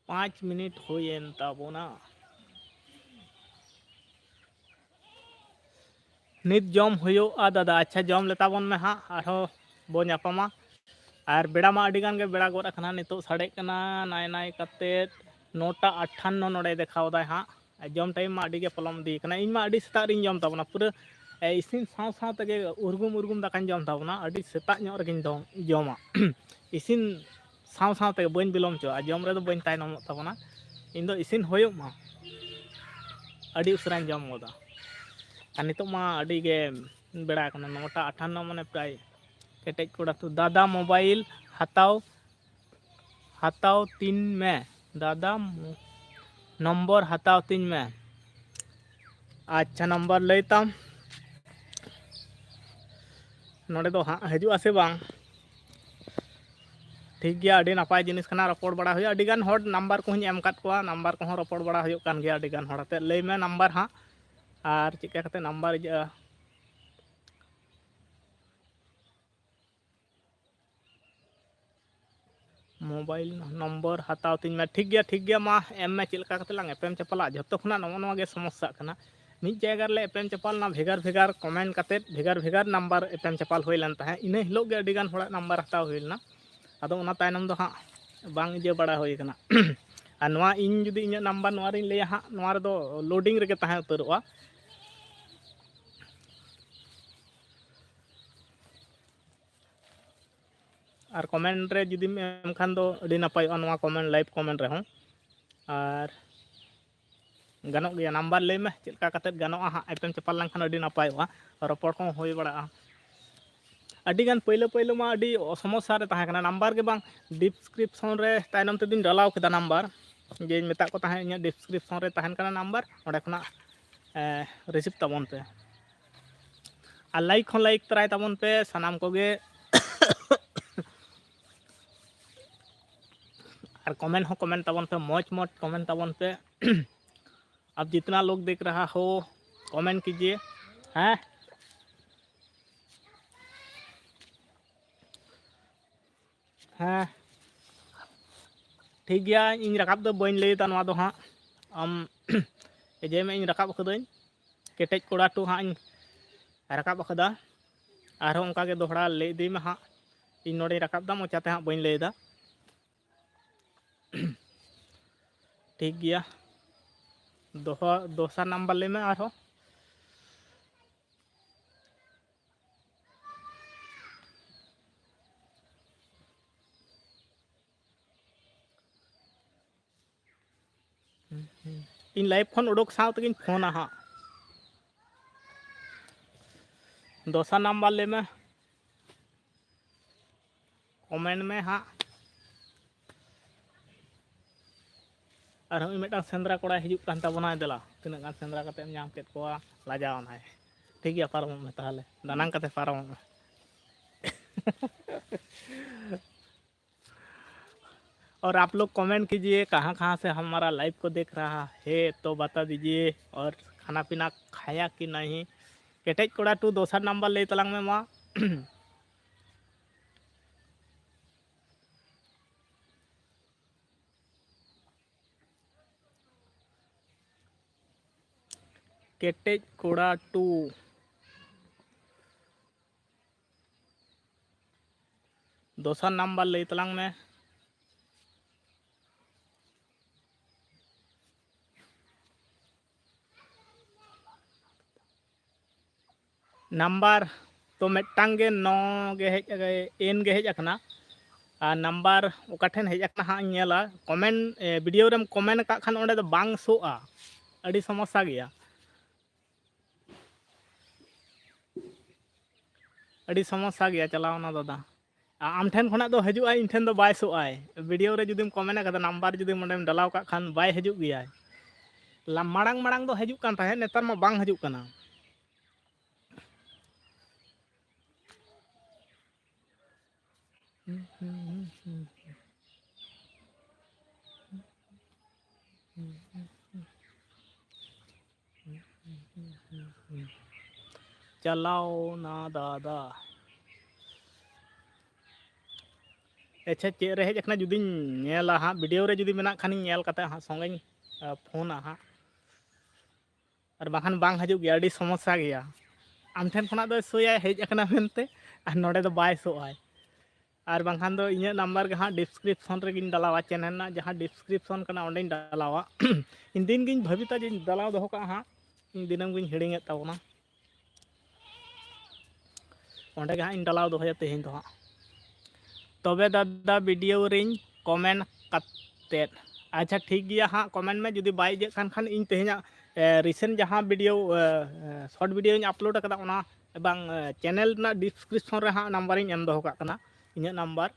ᱯᱟᱸᱪ ᱢᱤᱱᱤᱴ ᱦᱩᱭᱮᱱ ᱛᱟᱵᱚᱱᱟ᱾ ᱱᱤᱛ ᱡᱚᱢ ᱦᱩᱭᱩᱜᱼᱟ ᱫᱟᱫᱟ᱾ ᱟᱪᱪᱷᱟ, ᱡᱚᱢ ᱞᱮᱛᱟ ᱵᱚᱱ ᱢᱮ ᱦᱟᱸᱜ, ᱟᱨᱦᱚᱸ ᱵᱚ ᱧᱟᱯᱟᱢᱟ᱾ ᱟᱨ ᱵᱮᱲᱟ ᱢᱟ ᱟᱹᱰᱤ ᱜᱟᱱ ᱜᱮ ᱵᱮᱲᱟ ᱜᱚᱫ ᱟᱠᱟᱱᱟ᱾ ᱱᱤᱛᱚᱜ ᱥᱟᱰᱮᱜ ᱠᱟᱱᱟ ᱱᱟᱭ ᱱᱟᱭ ᱠᱟᱛᱮᱫ ᱱᱚᱴᱟ ᱟᱴᱷᱟᱱᱱᱚ ᱱᱚᱰᱮ ᱫᱮᱠᱷᱟᱣ ᱫᱟᱭ ᱦᱟᱸᱜ᱾ ᱟᱨ ᱡᱚᱢ time ᱢᱟ ᱟᱹᱰᱤ ᱜᱮ ᱯᱚᱞᱚᱢ ᱤᱫᱤ ᱠᱟᱱᱟ᱾ ᱤᱧ ᱢᱟ ᱟᱹᱰᱤ ᱥᱮᱛᱟᱜ ᱨᱤᱧ ᱡᱚᱢ ᱛᱟᱵᱚᱱᱟ, ᱯᱩᱨᱟᱹ, ᱮ, ᱤᱥᱤᱱ ᱥᱟᱶ ᱥᱟᱶ ᱛᱮᱜᱮ ᱩᱨᱜᱩᱢ ᱩᱨᱜᱩᱢ ᱫᱟᱠᱟᱧ ᱡᱚᱢ ᱛᱟᱵᱚᱱᱟ᱾ ᱟᱹᱰᱤ ᱥᱮᱛᱟᱜ ᱧᱚᱜ ᱨᱮᱜᱮᱧ ᱫᱚ ᱡᱚᱢᱟ᱾ ᱤᱥᱤᱱ ᱥᱟᱶ ᱥᱟᱶ ᱛᱮᱜᱮ ᱵᱟᱹᱧ ᱵᱤᱞᱚᱢ ᱦᱚᱪᱚᱣᱟᱜᱼᱟ, ᱡᱚᱢ ᱨᱮᱫᱚ ᱵᱟᱹᱧ ᱛᱟᱭᱱᱚᱢᱚᱜ ᱛᱟᱵᱚᱱᱟ᱾ ᱤᱧ ᱫᱚ ᱤᱥᱤᱱ ᱦᱩᱭᱩᱜ ᱢᱟ, ᱟᱹᱰᱤ ᱩᱥᱟᱹᱨᱟᱧ ᱡᱚᱢ ᱜᱚᱫᱟ᱾ ᱟᱨ ᱱᱤᱛᱚᱜ ᱢᱟ ᱟᱹᱰᱤ ᱜᱮ ᱵᱮᱲᱟ ᱠᱟᱱᱟ, ᱱᱚᱴᱟ ᱟᱴᱷᱟᱱᱱᱚ, ᱢᱟᱱᱮ ᱯᱨᱟᱭ ᱠᱮᱴᱮᱡ ᱠᱚᱲᱟ ᱛᱚ᱾ ᱫᱟᱫᱟ, mobile ᱦᱟᱛᱟᱣ, ᱦᱟᱛᱟᱣ ᱛᱤᱧ ᱢᱮ ᱫᱟᱫᱟ, ᱢᱚ-, number ᱦᱟᱛᱟᱣ ᱛᱤᱧ ᱢᱮ᱾ ᱟᱪᱪᱷᱟ, number ᱞᱟᱹᱭ ᱛᱟᱢ᱾ ᱱᱚᱰᱮ ᱫᱚ ᱦᱟᱸᱜ ᱦᱤᱡᱩᱜᱼᱟ ᱥᱮ ᱵᱟᱝ? ᱴᱷᱤᱠ ᱜᱮᱭᱟ, ᱟᱹᱰᱤ ᱱᱟᱯᱟᱭ ᱡᱤᱱᱤᱥ ᱠᱟᱱᱟ, ᱨᱚᱯᱚᱲ ᱵᱟᱲᱟ ᱦᱩᱭᱩᱜᱼᱟ᱾ ᱟᱹᱰᱤ ᱜᱟᱱ ᱦᱚᱲ number ᱠᱚᱦᱚᱸᱧ ᱮᱢ ᱟᱠᱟᱫ ᱠᱚᱣᱟ, number ᱠᱚᱦᱚᱸ ᱨᱚᱯᱚᱲ ᱵᱟᱲᱟ ᱦᱩᱭᱩᱜ ᱠᱟᱱ ᱜᱮᱭᱟ ᱟᱹᱰᱤ ᱜᱟᱱ ᱦᱚᱲ ᱟᱛᱮᱫ᱾ ᱞᱟᱹᱭ ᱢᱮ number ᱦᱟᱸᱜ, ᱟᱨ ᱪᱮᱫ ᱞᱮᱠᱟ ᱠᱟᱛᱮ number ᱤᱭᱟᱹᱜᱼᱟ? Mobile number ᱦᱟᱛᱟᱣ ᱛᱤᱧ ᱢᱮ᱾ ᱴᱷᱤᱠ ᱜᱮᱭᱟ, ᱴᱷᱤᱠ ᱜᱮᱭᱟ, ᱢᱟ ᱮᱢ ᱢᱮ᱾ ᱪᱮᱫ ᱞᱮᱠᱟ ᱠᱟᱛᱮ ᱞᱟᱝ ᱮᱯᱮᱢ ᱪᱟᱯᱟᱞᱟ? ᱡᱷᱚᱛᱚ ᱠᱷᱚᱱᱟᱜ ᱱᱚᱜᱼᱚ ᱱᱚᱣᱟ ᱜᱮ ᱥᱚᱢᱚᱥᱥᱟᱜ ᱠᱟᱱᱟ᱾ ᱢᱤᱫ ᱡᱟᱭᱜᱟ ᱨᱮᱞᱮ ᱮᱯᱮᱢ ᱪᱟᱯᱟᱞ ᱮᱱᱟ, ᱵᱷᱮᱜᱟᱨ ᱵᱷᱮᱜᱟᱨ comment ᱠᱟᱛᱮᱫ ᱵᱷᱮᱜᱟᱨ ᱵᱷᱮᱜᱟᱨ number ᱮᱯᱮᱢ ᱪᱟᱯᱟᱞ ᱦᱩᱭ ᱞᱮᱱ ᱛᱟᱦᱮᱸᱫ᱾ ᱤᱱᱟᱹ ᱦᱤᱞᱳᱜ ᱜᱮ ᱟᱹᱰᱤ ᱜᱟᱱ ᱦᱚᱲᱟᱜ number ᱦᱟᱛᱟᱣ ᱦᱩᱭ ᱞᱮᱱᱟ᱾ ᱟᱫᱚ ᱚᱱᱟ ᱛᱟᱭᱱᱚᱢ ᱫᱚ ᱦᱟᱸᱜ ᱵᱟᱝ ᱤᱭᱟᱹ ᱵᱟᱲᱟ ᱦᱩᱭ ᱠᱟᱱᱟ᱾ ᱟᱨ ᱱᱚᱣᱟ ᱤᱧ ᱡᱩᱫᱤ ᱤᱧᱟᱹᱜ number ᱱᱚᱣᱟ ᱨᱤᱧ ᱞᱟᱹᱭᱟ ᱦᱟᱸᱜ, ᱱᱚᱣᱟ ᱨᱮᱫᱚ loading ᱨᱮᱜᱮ ᱛᱟᱦᱮᱸ ᱩᱛᱟᱹᱨᱚᱜᱼᱟ᱾ ᱟᱨ comment ᱨᱮ ᱡᱩᱫᱤᱢ ᱮᱢ ᱠᱷᱟᱱ ᱫᱚ ᱟᱹᱰᱤ ᱱᱟᱯᱟᱭᱚᱜᱼᱟ, ᱱᱚᱣᱟ comment, live comment ᱨᱮᱦᱚᱸ᱾ ᱟᱨ ᱜᱟᱱᱚᱜ ᱜᱮᱭᱟ, number ᱞᱟᱹᱭ ᱢᱮ, ᱪᱮᱫ ᱞᱮᱠᱟ ᱠᱟᱛᱮᱫ ᱜᱟᱱᱚᱜᱼᱟ ᱦᱟᱸᱜ ᱮᱯᱮᱢ ᱪᱟᱯᱟᱞ ᱞᱮᱱᱠᱷᱟᱱ ᱟᱹᱰᱤ ᱱᱟᱯᱟᱭᱚᱜᱼᱟ, ᱨᱚᱯᱚᱲ ᱠᱚᱦᱚᱸ ᱦᱩᱭ ᱵᱟᱲᱟᱜᱼᱟ᱾ ᱟᱹᱰᱤ ᱜᱟᱱ ᱯᱳᱭᱞᱳ ᱯᱳᱭᱞᱳ ᱢᱟ ᱟᱹᱰᱤ ᱥᱚᱢᱚᱥᱥᱟ ᱨᱮ ᱛᱟᱦᱮᱸ ᱠᱟᱱᱟ, number ᱜᱮ ᱵᱟᱝ, description ᱨᱮ ᱛᱟᱭᱱᱚᱢ ᱛᱮᱫᱚᱧ ᱰᱟᱞᱟᱣ ᱠᱮᱫᱟ number, ᱡᱮᱧ ᱢᱮᱛᱟᱜ ᱠᱚ ᱛᱟᱦᱮᱸᱫ, ᱤᱧᱟᱹᱜ description ᱨᱮ ᱛᱟᱦᱮᱱ ᱠᱟᱱᱟ number, ᱚᱸᱰᱮ ᱠᱷᱚᱱᱟᱜ receive ᱛᱟᱵᱚᱱ ᱯᱮ᱾ ᱟᱨ like ᱦᱚᱸ like ᱛᱚᱨᱟᱭ ᱛᱟᱵᱚᱱ ᱯᱮ ᱥᱟᱱᱟᱢ ᱠᱚᱜᱮ᱾ ᱟᱨ comment ᱦᱚᱸ comment ᱛᱟᱵᱚᱱ ᱯᱮ, ᱢᱚᱡᱽ ᱢᱚᱡᱽ comment ᱛᱟᱵᱚᱱ ᱯᱮ᱾ अब जितना लोग देख रहा हो, comment कीजिए। ᱦᱮᱸ, ᱦᱮᱸ, ᱴᱷᱤᱠ ᱜᱮᱭᱟ, ᱤᱧ ᱨᱟᱠᱟᱵ ᱫᱚ ᱵᱟᱹᱧ ᱞᱟᱹᱭ ᱮᱫᱟ ᱱᱚᱣᱟ ᱫᱚ ᱦᱟᱸᱜ᱾ ᱟᱢ ᱮᱡᱮ ᱢᱮ, ᱤᱧ ᱨᱟᱠᱟᱵ ᱠᱟᱹᱫᱟᱹᱧ, ᱠᱮᱴᱮᱡ ᱠᱚᱲᱟ ᱴᱩ ᱦᱟᱸᱜ ᱤᱧ ᱨᱟᱠᱟᱵ ᱠᱟᱫᱟ᱾ ᱟᱨᱦᱚᱸ ᱚᱱᱠᱟ ᱜᱮ ᱫᱚᱦᱲᱟ ᱞᱟᱹᱭ ᱤᱫᱤ ᱢᱮ ᱦᱟᱸᱜ, ᱤᱧ ᱱᱚᱰᱮᱧ ᱨᱟᱠᱟᱵ ᱫᱟ, ᱢᱚᱪᱟᱛᱮ ᱦᱟᱸᱜ ᱵᱟᱹᱧ ᱞᱟᱹᱭ ᱮᱫᱟ᱾ ᱴᱷᱤᱠ ᱜᱮᱭᱟ, ᱫᱚᱦᱚ, ᱫᱚᱥᱟᱨ ᱱᱟᱢᱵᱟᱨ ᱞᱟᱹᱭ ᱢᱮ ᱟᱨᱦᱚᱸ᱾ ᱤᱧ live ᱠᱷᱚᱱ ᱩᱰᱩᱠ ᱥᱟᱶ ᱛᱮᱜᱤᱧ ᱯᱷᱳᱱᱟ ᱦᱟᱸᱜ᱾ ᱫᱚᱥᱟᱨ ᱱᱟᱢᱵᱟᱨ ᱞᱟᱹᱭ ᱢᱮ, comment ᱢᱮ ᱦᱟᱸᱜ᱾ ᱟᱨ ᱦᱚᱸᱜᱼᱚᱭ ᱢᱤᱫᱴᱟᱝ ᱥᱮᱸᱫᱽᱨᱟ ᱠᱚᱲᱟᱭ ᱦᱤᱡᱩᱜ ᱠᱟᱱ ᱛᱟᱵᱚᱱᱟᱭ, ᱫᱮᱞᱟ, ᱛᱤᱱᱟᱹᱜ ᱜᱟᱱ ᱥᱮᱸᱫᱽᱨᱟ ᱠᱟᱛᱮᱢ ᱧᱟᱢ ᱠᱮᱫ ᱠᱚᱣᱟ? ᱞᱟᱡᱟᱣ ᱮᱱᱟᱭ᱾ ᱴᱷᱤᱠ ᱜᱮᱭᱟ, ᱯᱟᱨᱚᱢᱚᱜ ᱢᱮ ᱛᱟᱦᱚᱞᱮ, ᱫᱟᱱᱟᱝ ᱠᱟᱛᱮ ᱯᱟᱨᱚᱢᱚᱜ ᱢᱮ᱾ और आप लोग comment कीजिए, कहाँ कहाँ से हमारा live को देख रहा है तो बता दीजिए, और खाना पीना खाया कि नहीं। ᱠᱮᱴᱮᱡ ᱠᱚᱲᱟ ᱴᱩ ᱫᱚᱥᱟᱨ ᱱᱟᱢᱵᱟᱨ ᱞᱟᱹᱭ ᱛᱟᱞᱟᱝ ᱢᱮ ᱢᱟ᱾ ᱠᱮᱴᱮᱡ ᱠᱚᱲᱟ ᱴᱩ, ᱫᱚᱥᱟᱨ ᱱᱟᱢᱵᱟᱨ ᱞᱟᱹᱭ ᱛᱟᱞᱟᱝ ᱢᱮ᱾ ᱱᱟᱢᱵᱟᱨ ᱛᱚ ᱢᱤᱫᱴᱟᱝ ᱜᱮ, ᱱᱚ ᱜᱮ ᱦᱮᱡ, ᱮᱱ ᱜᱮ ᱦᱮᱡ ᱟᱠᱟᱱᱟ᱾ ᱟᱨ ᱱᱟᱢᱵᱟᱨ ᱚᱠᱟ ᱴᱷᱮᱱ ᱦᱮᱡ ᱟᱠᱟᱱᱟ ᱦᱟᱸᱜ ᱤᱧ ᱧᱮᱞᱟ᱾ comment, ᱮ, video ᱨᱮᱢ comment ᱟᱠᱟᱫ ᱠᱷᱟᱱ ᱚᱸᱰᱮ ᱫᱚ ᱵᱟᱝ ᱥᱳᱜᱼᱟ᱾ ᱟᱹᱰᱤ ᱥᱚᱢᱚᱥᱥᱟ ᱜᱮᱭᱟ, ᱟᱹᱰᱤ ᱥᱚᱢᱚᱥᱥᱟ ᱜᱮᱭᱟ ᱪᱟᱞᱟᱣ ᱚᱱᱟ ᱫᱟᱫᱟ᱾ ᱟ-, ᱟᱢ ᱴᱷᱮᱱ ᱠᱷᱚᱱᱟᱜ ᱫᱚ ᱦᱤᱡᱩᱜᱼᱟᱭ, ᱤᱧ ᱴᱷᱮᱱ ᱫᱚ ᱵᱟᱭ ᱥᱳᱜᱼᱟᱭ᱾ ᱵᱷᱤᱰᱤᱭᱳ ᱨᱮ ᱡᱩᱫᱤᱢ ᱠᱚᱢᱮᱱᱴ ᱟᱠᱟᱫᱟ, ᱱᱟᱢᱵᱟᱨ ᱡᱩᱫᱤ ᱚᱸᱰᱮᱢ ᱰᱟᱞᱟᱣ ᱠᱟᱜ ᱠᱷᱟᱱ ᱵᱟᱭ ᱦᱤᱡᱩᱜ ᱜᱮᱭᱟᱭ᱾ ᱞᱟ-, ᱢᱟᱲᱟᱝ ᱢᱟᱲᱟᱝ ᱫᱚ ᱦᱤᱡᱩᱜ ᱠᱟᱱ ᱛᱟᱦᱮᱸᱫ, ᱱᱮᱛᱟᱨ ᱢᱟ ᱵᱟᱝ ᱦᱤᱡᱩᱜ ᱠᱟᱱᱟ᱾ ᱪᱟᱞᱟᱣᱱᱟ ᱫᱟᱫᱟ᱾ ᱟᱪᱪᱷᱟ, ᱪᱮᱫ ᱨᱮ ᱦᱮᱡ ᱟᱠᱟᱱᱟ ᱡᱩᱫᱤᱧ ᱧᱮᱞᱟ ᱦᱟᱸᱜ, ᱵᱷᱤᱰᱤᱭᱳ ᱨᱮ ᱡᱩᱫᱤ ᱢᱮᱱᱟᱜ ᱠᱷᱟᱱᱤᱧ ᱧᱮᱞ ᱠᱟᱛᱮ ᱦᱟᱸᱜ ᱥᱚᱸᱜᱮᱧ, ᱟ, ᱯᱷᱳᱱᱟ ᱦᱟᱸᱜ᱾ ᱟᱨ ᱵᱟᱝᱠᱷᱟᱱ ᱵᱟᱝ ᱦᱤᱡᱩᱜ ᱜᱮᱭᱟ, ᱟᱹᱰᱤ ᱥᱚᱢᱚᱥᱥᱟ ᱜᱮᱭᱟ᱾ ᱟᱢ ᱴᱷᱮᱱ ᱠᱷᱚᱱᱟᱜ ᱫᱚᱭ ᱥᱳᱭᱟᱭ ᱦᱮᱡ ᱟᱠᱟᱱᱟ ᱢᱮᱱᱛᱮ, ᱟᱨ ᱱᱚᱰᱮ ᱫᱚ ᱵᱟᱭ ᱥᱳᱜᱼᱟᱭ᱾ ᱟᱨ ᱵᱟᱝᱠᱷᱟᱱ ᱫᱚ ᱤᱧᱟᱹᱜ ᱱᱟᱢᱵᱟᱨ ᱜᱮ ᱦᱟᱸᱜ ᱰᱤᱥᱠᱨᱤᱯᱥᱚᱱ ᱨᱮᱜᱤᱧ ᱰᱟᱞᱟᱣᱟ, ᱪᱮᱱᱮᱞ ᱨᱮᱱᱟᱜ ᱡᱟᱦᱟᱸ ᱰᱤᱥᱠᱨᱤᱯᱥᱚᱱ ᱠᱟᱱᱟ, ᱚᱸᱰᱮᱧ ᱰᱟᱞᱟᱣᱟ᱾ ᱤᱧ ᱫᱤᱱ ᱜᱤᱧ ᱵᱷᱟᱹᱵᱤᱛᱟ ᱡᱮᱧ ᱰᱟᱞᱟᱣ ᱫᱚᱦᱚ ᱠᱟᱜᱼᱟ ᱦᱟᱸᱜ, ᱤᱧ ᱫᱤᱱᱟᱹᱢ ᱜᱤᱧ ᱦᱤᱲᱤᱧᱮᱫ ᱛᱟᱵᱚᱱᱟ᱾ ᱚᱸᱰᱮ ᱜᱮ ᱦᱟᱸᱜ ᱤᱧ ᱰᱟᱞᱟᱣ ᱫᱚᱦᱚᱭᱟ ᱛᱮᱦᱮᱧ ᱫᱚ ᱦᱟᱸᱜ᱾ ᱛᱚᱵᱮ ᱫᱟᱫᱟ, ᱵᱷᱤᱰᱤᱭᱳ ᱨᱤᱧ ᱠᱚᱢᱮᱱᱴ ᱠᱟᱛᱮᱫ᱾ ᱟᱪᱪᱷᱟ, ᱴᱷᱤᱠ ᱜᱮᱭᱟ ᱦᱟᱸᱜ, ᱠᱚᱢᱮᱱᱴ ᱢᱮ᱾ ᱡᱩᱫᱤ ᱵᱟᱭ ᱤᱭᱟᱹᱜ ᱠᱟᱱ ᱠᱷᱟᱱ, ᱤᱧ ᱛᱮᱦᱮᱧᱟᱜ, ᱮ, ᱨᱤᱥᱮᱱᱴ ᱡᱟᱦᱟᱸ ᱵᱷᱤᱰᱤᱭᱳ, ᱮ, ᱮ, ᱥᱚᱨᱴ ᱵᱷᱤᱰᱤᱭᱳᱧ ᱟᱯᱞᱳᱰ ᱟᱠᱟᱫᱟ, ᱚᱱᱟ ᱵᱟᱝ, ᱮ, ᱪᱮᱱᱮᱞ ᱨᱮᱱᱟᱜ ᱰᱤᱥᱠᱨᱤᱯᱥᱚᱱ ᱨᱮ ᱦᱟᱸᱜ ᱱᱟᱢᱵᱟᱨᱤᱧ ᱮᱢ ᱫᱚᱦᱚ ᱠᱟᱜ ᱠᱟᱱᱟ, ᱤᱧᱟᱹᱜ ᱱᱟᱢᱵᱟᱨ᱾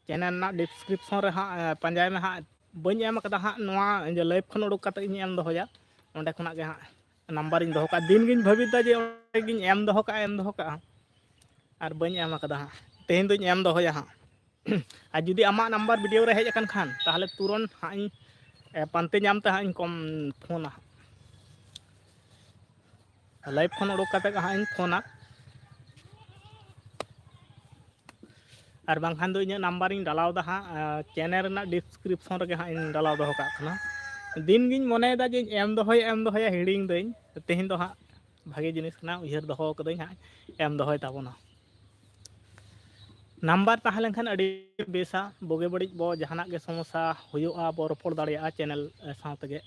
ᱪᱮᱱᱮᱞ ᱨᱮᱱᱟᱜ ᱰᱤᱥᱠᱨᱤᱯᱥᱚᱱ ᱨᱮ ᱦᱟᱸᱜ, ᱮ, ᱯᱟᱸᱡᱟᱭ ᱢᱮ ᱦᱟᱸᱜ᱾ ᱵᱟᱹᱧ ᱮᱢ ᱟᱠᱟᱫᱟ ᱦᱟᱸᱜ, ᱱᱚᱣᱟ ᱤᱭᱟᱹ ᱞᱟᱭᱤᱵᱷ ᱠᱷᱚᱱ ᱩᱰᱩᱠ ᱠᱟᱛᱮ ᱤᱧ ᱮᱢ ᱫᱚᱦᱚᱭᱟ, ᱚᱸᱰᱮ ᱠᱷᱚᱱᱟᱜ ᱜᱮ ᱦᱟᱸᱜ ᱱᱟᱢᱵᱟᱨᱤᱧ ᱫᱚᱦᱚ ᱠᱟᱜᱼᱟ᱾ ᱫᱤᱱ ᱜᱤᱧ ᱵᱷᱟᱹᱵᱤᱛᱟ ᱡᱮ ᱚᱸᱰᱮ ᱜᱤᱧ ᱮᱢ ᱫᱚᱦᱚ ᱠᱟᱜᱼᱟ, ᱮᱢ ᱫᱚᱦᱚ ᱠᱟᱜᱼᱟ, ᱟᱨ ᱵᱟᱹᱧ ᱮᱢ ᱟᱠᱟᱫᱟ ᱦᱟᱸᱜ᱾ ᱛᱮᱦᱮᱧ ᱫᱚᱧ ᱮᱢ ᱫᱚᱦᱚᱭᱟ ᱦᱟᱸᱜ᱾ ᱟᱨ ᱡᱩᱫᱤ ᱟᱢᱟᱜ ᱱᱟᱢᱵᱟᱨ ᱵᱷᱤᱰᱤᱭᱳ ᱨᱮ ᱦᱮᱡ ᱟᱠᱟᱱ ᱠᱷᱟᱱ, ᱛᱟᱦᱚᱞᱮ ᱛᱩᱨᱚᱱᱛ ᱦᱟᱸᱜ ᱤᱧ, ᱮ, ᱯᱟᱱᱛᱮ ᱧᱟᱢ ᱛᱮ ᱦᱟᱸᱜ ᱤᱧ ᱠᱚᱢ ᱯᱷᱳᱱᱟ ᱦᱟᱸᱜ᱾ ᱞᱟᱭᱤᱵᱷ ᱠᱷᱚᱱ ᱩᱰᱩᱠ ᱠᱟᱛᱮ ᱦᱟᱸᱜ ᱤᱧ ᱯᱷᱳᱱᱟ᱾ ᱟᱨ ᱵᱟᱝᱠᱷᱟᱱ ᱫᱚ ᱤᱧᱟᱹᱜ ᱱᱟᱢᱵᱟᱨᱤᱧ ᱰᱟᱞᱟᱣ ᱮᱫᱟ ᱦᱟᱸᱜ, ᱮ, ᱪᱮᱱᱮᱞ ᱨᱮᱱᱟᱜ ᱰᱤᱥᱠᱨᱤᱯᱥᱚᱱ ᱨᱮᱜᱮ ᱦᱟᱸᱜ ᱤᱧ ᱰᱟᱞᱟᱣ ᱫᱚᱦᱚ ᱠᱟᱜ ᱠᱟᱱᱟ᱾ ᱫᱤᱱ ᱜᱤᱧ ᱢᱚᱱᱮᱭᱮᱫᱟ ᱡᱮᱧ ᱮᱢ ᱫᱚᱦᱚᱭᱟ, ᱮᱢ ᱫᱚᱦᱚᱭᱟ, ᱦᱤᱲᱤᱧ ᱫᱟᱹᱧ᱾ ᱛᱮᱦᱮᱧ ᱫᱚ ᱦᱟᱸᱜ ᱵᱷᱟᱜᱮ ᱡᱤᱱᱤᱥ ᱠᱟᱱᱟ, ᱩᱭᱦᱟᱹᱨ ᱫᱚᱦᱚ ᱠᱟᱹᱫᱟᱹᱧ ᱦᱟᱸᱜ, ᱮᱢ ᱫᱚᱦᱚᱭ ᱛᱟᱵᱚᱱᱟ᱾ ᱱᱟᱢᱵᱟᱨ ᱛᱟᱦᱮᱸ ᱞᱮᱱᱠᱷᱟᱱ ᱟᱹᱰᱤ ᱵᱮᱥᱟ, ᱵᱩᱜᱤ ᱵᱟᱹᱲᱤᱡ ᱵᱚ ᱡᱟᱦᱟᱱᱟᱜ ᱜᱮ ᱥᱚᱢᱚᱥᱥᱟ ᱦᱩᱭᱩᱜᱼᱟ, ᱵᱚ ᱨᱚᱯᱚᱲ ᱫᱟᱲᱮᱭᱟᱜᱼᱟ ᱪᱮᱱᱮᱞ, ᱮ, ᱥᱟᱶ ᱛᱮᱜᱮ᱾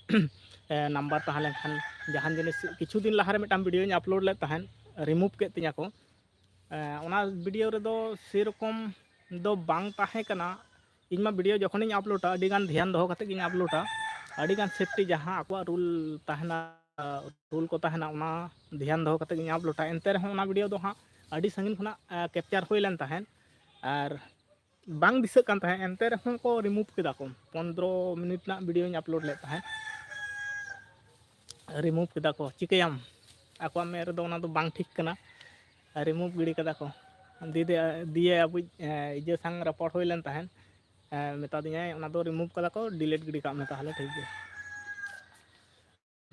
ᱮ, ᱱᱟᱢᱵᱟᱨ ᱛᱟᱦᱮᱸ ᱞᱮᱱᱠᱷᱟᱱ ᱡᱟᱦᱟᱱ ᱡᱤᱱᱤᱥ, ᱠᱤᱪᱷᱩ ᱫᱤᱱ ᱞᱟᱦᱟᱨᱮ ᱢᱤᱫᱴᱟᱝ ᱵᱷᱤᱰᱤᱭᱳᱧ ᱟᱯᱞᱳᱰ ᱞᱮᱫ ᱛᱟᱦᱮᱸᱫ, ᱨᱤᱢᱩᱵᱷ ᱠᱮᱫ ᱛᱤᱧᱟᱹ ᱠᱚ᱾ ᱮ, ᱚᱱᱟ ᱵᱷᱤᱰᱤᱭᱳ ᱨᱮᱫᱚ ᱥᱮᱨᱚᱠᱚᱢ ᱫᱚ ᱵᱟᱝ ᱛᱟᱦᱮᱸ ᱠᱟᱱᱟ᱾ ᱤᱧ ᱢᱟ ᱵᱷᱤᱰᱤᱭᱳ ᱡᱚᱠᱷᱚᱱᱤᱧ ᱟᱯᱞᱳᱰᱟ, ᱟᱹᱰᱤ ᱜᱟᱱ ᱫᱷᱮᱭᱟᱱ ᱫᱚᱦᱚ ᱠᱟᱛᱮ ᱜᱤᱧ ᱟᱯᱞᱳᱰᱟ᱾ ᱟᱹᱰᱤ ᱜᱟᱱ ᱥᱮᱯᱴᱤ ᱡᱟᱦᱟᱸ ᱟᱠᱚᱣᱟᱜ ᱨᱩᱞ ᱛᱟᱦᱮᱱᱟ, ᱨᱩᱞ ᱠᱚ ᱛᱟᱦᱮᱱᱟ, ᱚᱱᱟ ᱫᱷᱮᱭᱟᱱ ᱫᱚᱦᱚ ᱠᱟᱛᱮ ᱜᱤᱧ ᱟᱯᱞᱳᱰᱟ᱾ ᱮᱱᱛᱮ ᱨᱮᱦᱚᱸ ᱚᱱᱟ ᱵᱷᱤᱰᱤᱭᱳ ᱫᱚ ᱦᱟᱸᱜ ᱟᱹᱰᱤ ᱥᱟᱺᱜᱤᱧ ᱠᱷᱚᱱᱟᱜ, ᱮ, ᱠᱮᱯᱪᱟᱨ ᱦᱩᱭ ᱞᱮᱱ ᱛᱟᱦᱮᱸᱫ᱾ ᱟᱨ ᱵᱟᱝ ᱫᱤᱥᱟᱹᱜ ᱠᱟᱱ ᱛᱟᱦᱮᱸᱫ, ᱮᱱᱛᱮ ᱨᱮᱦᱚᱸ ᱠᱚ ᱨᱤᱢᱩᱵᱷ ᱠᱮᱫᱟ ᱠᱚ᱾ ᱯᱚᱱᱫᱽᱨᱚ ᱢᱤᱱᱤᱴ ᱨᱮᱱᱟᱜ ᱵᱷᱤᱰᱤᱭᱳᱧ ᱟᱯᱞᱳᱰ ᱞᱮᱫ ᱛᱟᱦᱮᱸᱫ, ᱨᱤᱢᱩᱵᱷ ᱠᱮᱫᱟ ᱠᱚ᱾ ᱪᱤᱠᱟᱹᱭᱟᱢ, ᱟᱠᱚᱣᱟᱜ ᱢᱮᱫ ᱨᱮᱫᱚ ᱚᱱᱟ ᱫᱚ ᱵᱟᱝ ᱴᱷᱤᱠ ᱠᱟᱱᱟ, ᱨᱤᱢᱩᱵᱷ ᱜᱤᱰᱤ ᱠᱟᱫᱟ ᱠᱚ᱾ ᱫᱤᱭᱮ ᱫᱤᱭᱮ ᱟᱵᱚᱭᱤᱡ ᱤᱭᱟᱹ ᱥᱟᱝ ᱨᱚᱯᱚᱲ ᱦᱩᱭ ᱞᱮᱱ ᱛᱟᱦᱮᱸᱫ, ᱢᱮᱛᱟ ᱫᱤᱧᱟᱭ ᱚᱱᱟ ᱫᱚ ᱨᱤᱢᱩᱵᱷ ᱠᱟᱫᱟ ᱠᱚ, ᱰᱤᱞᱤᱴ ᱜᱤᱰᱤ ᱠᱟᱜ ᱢᱮ ᱛᱟᱦᱚᱞᱮ ᱴᱷᱤᱠ ᱜᱮᱭᱟ᱾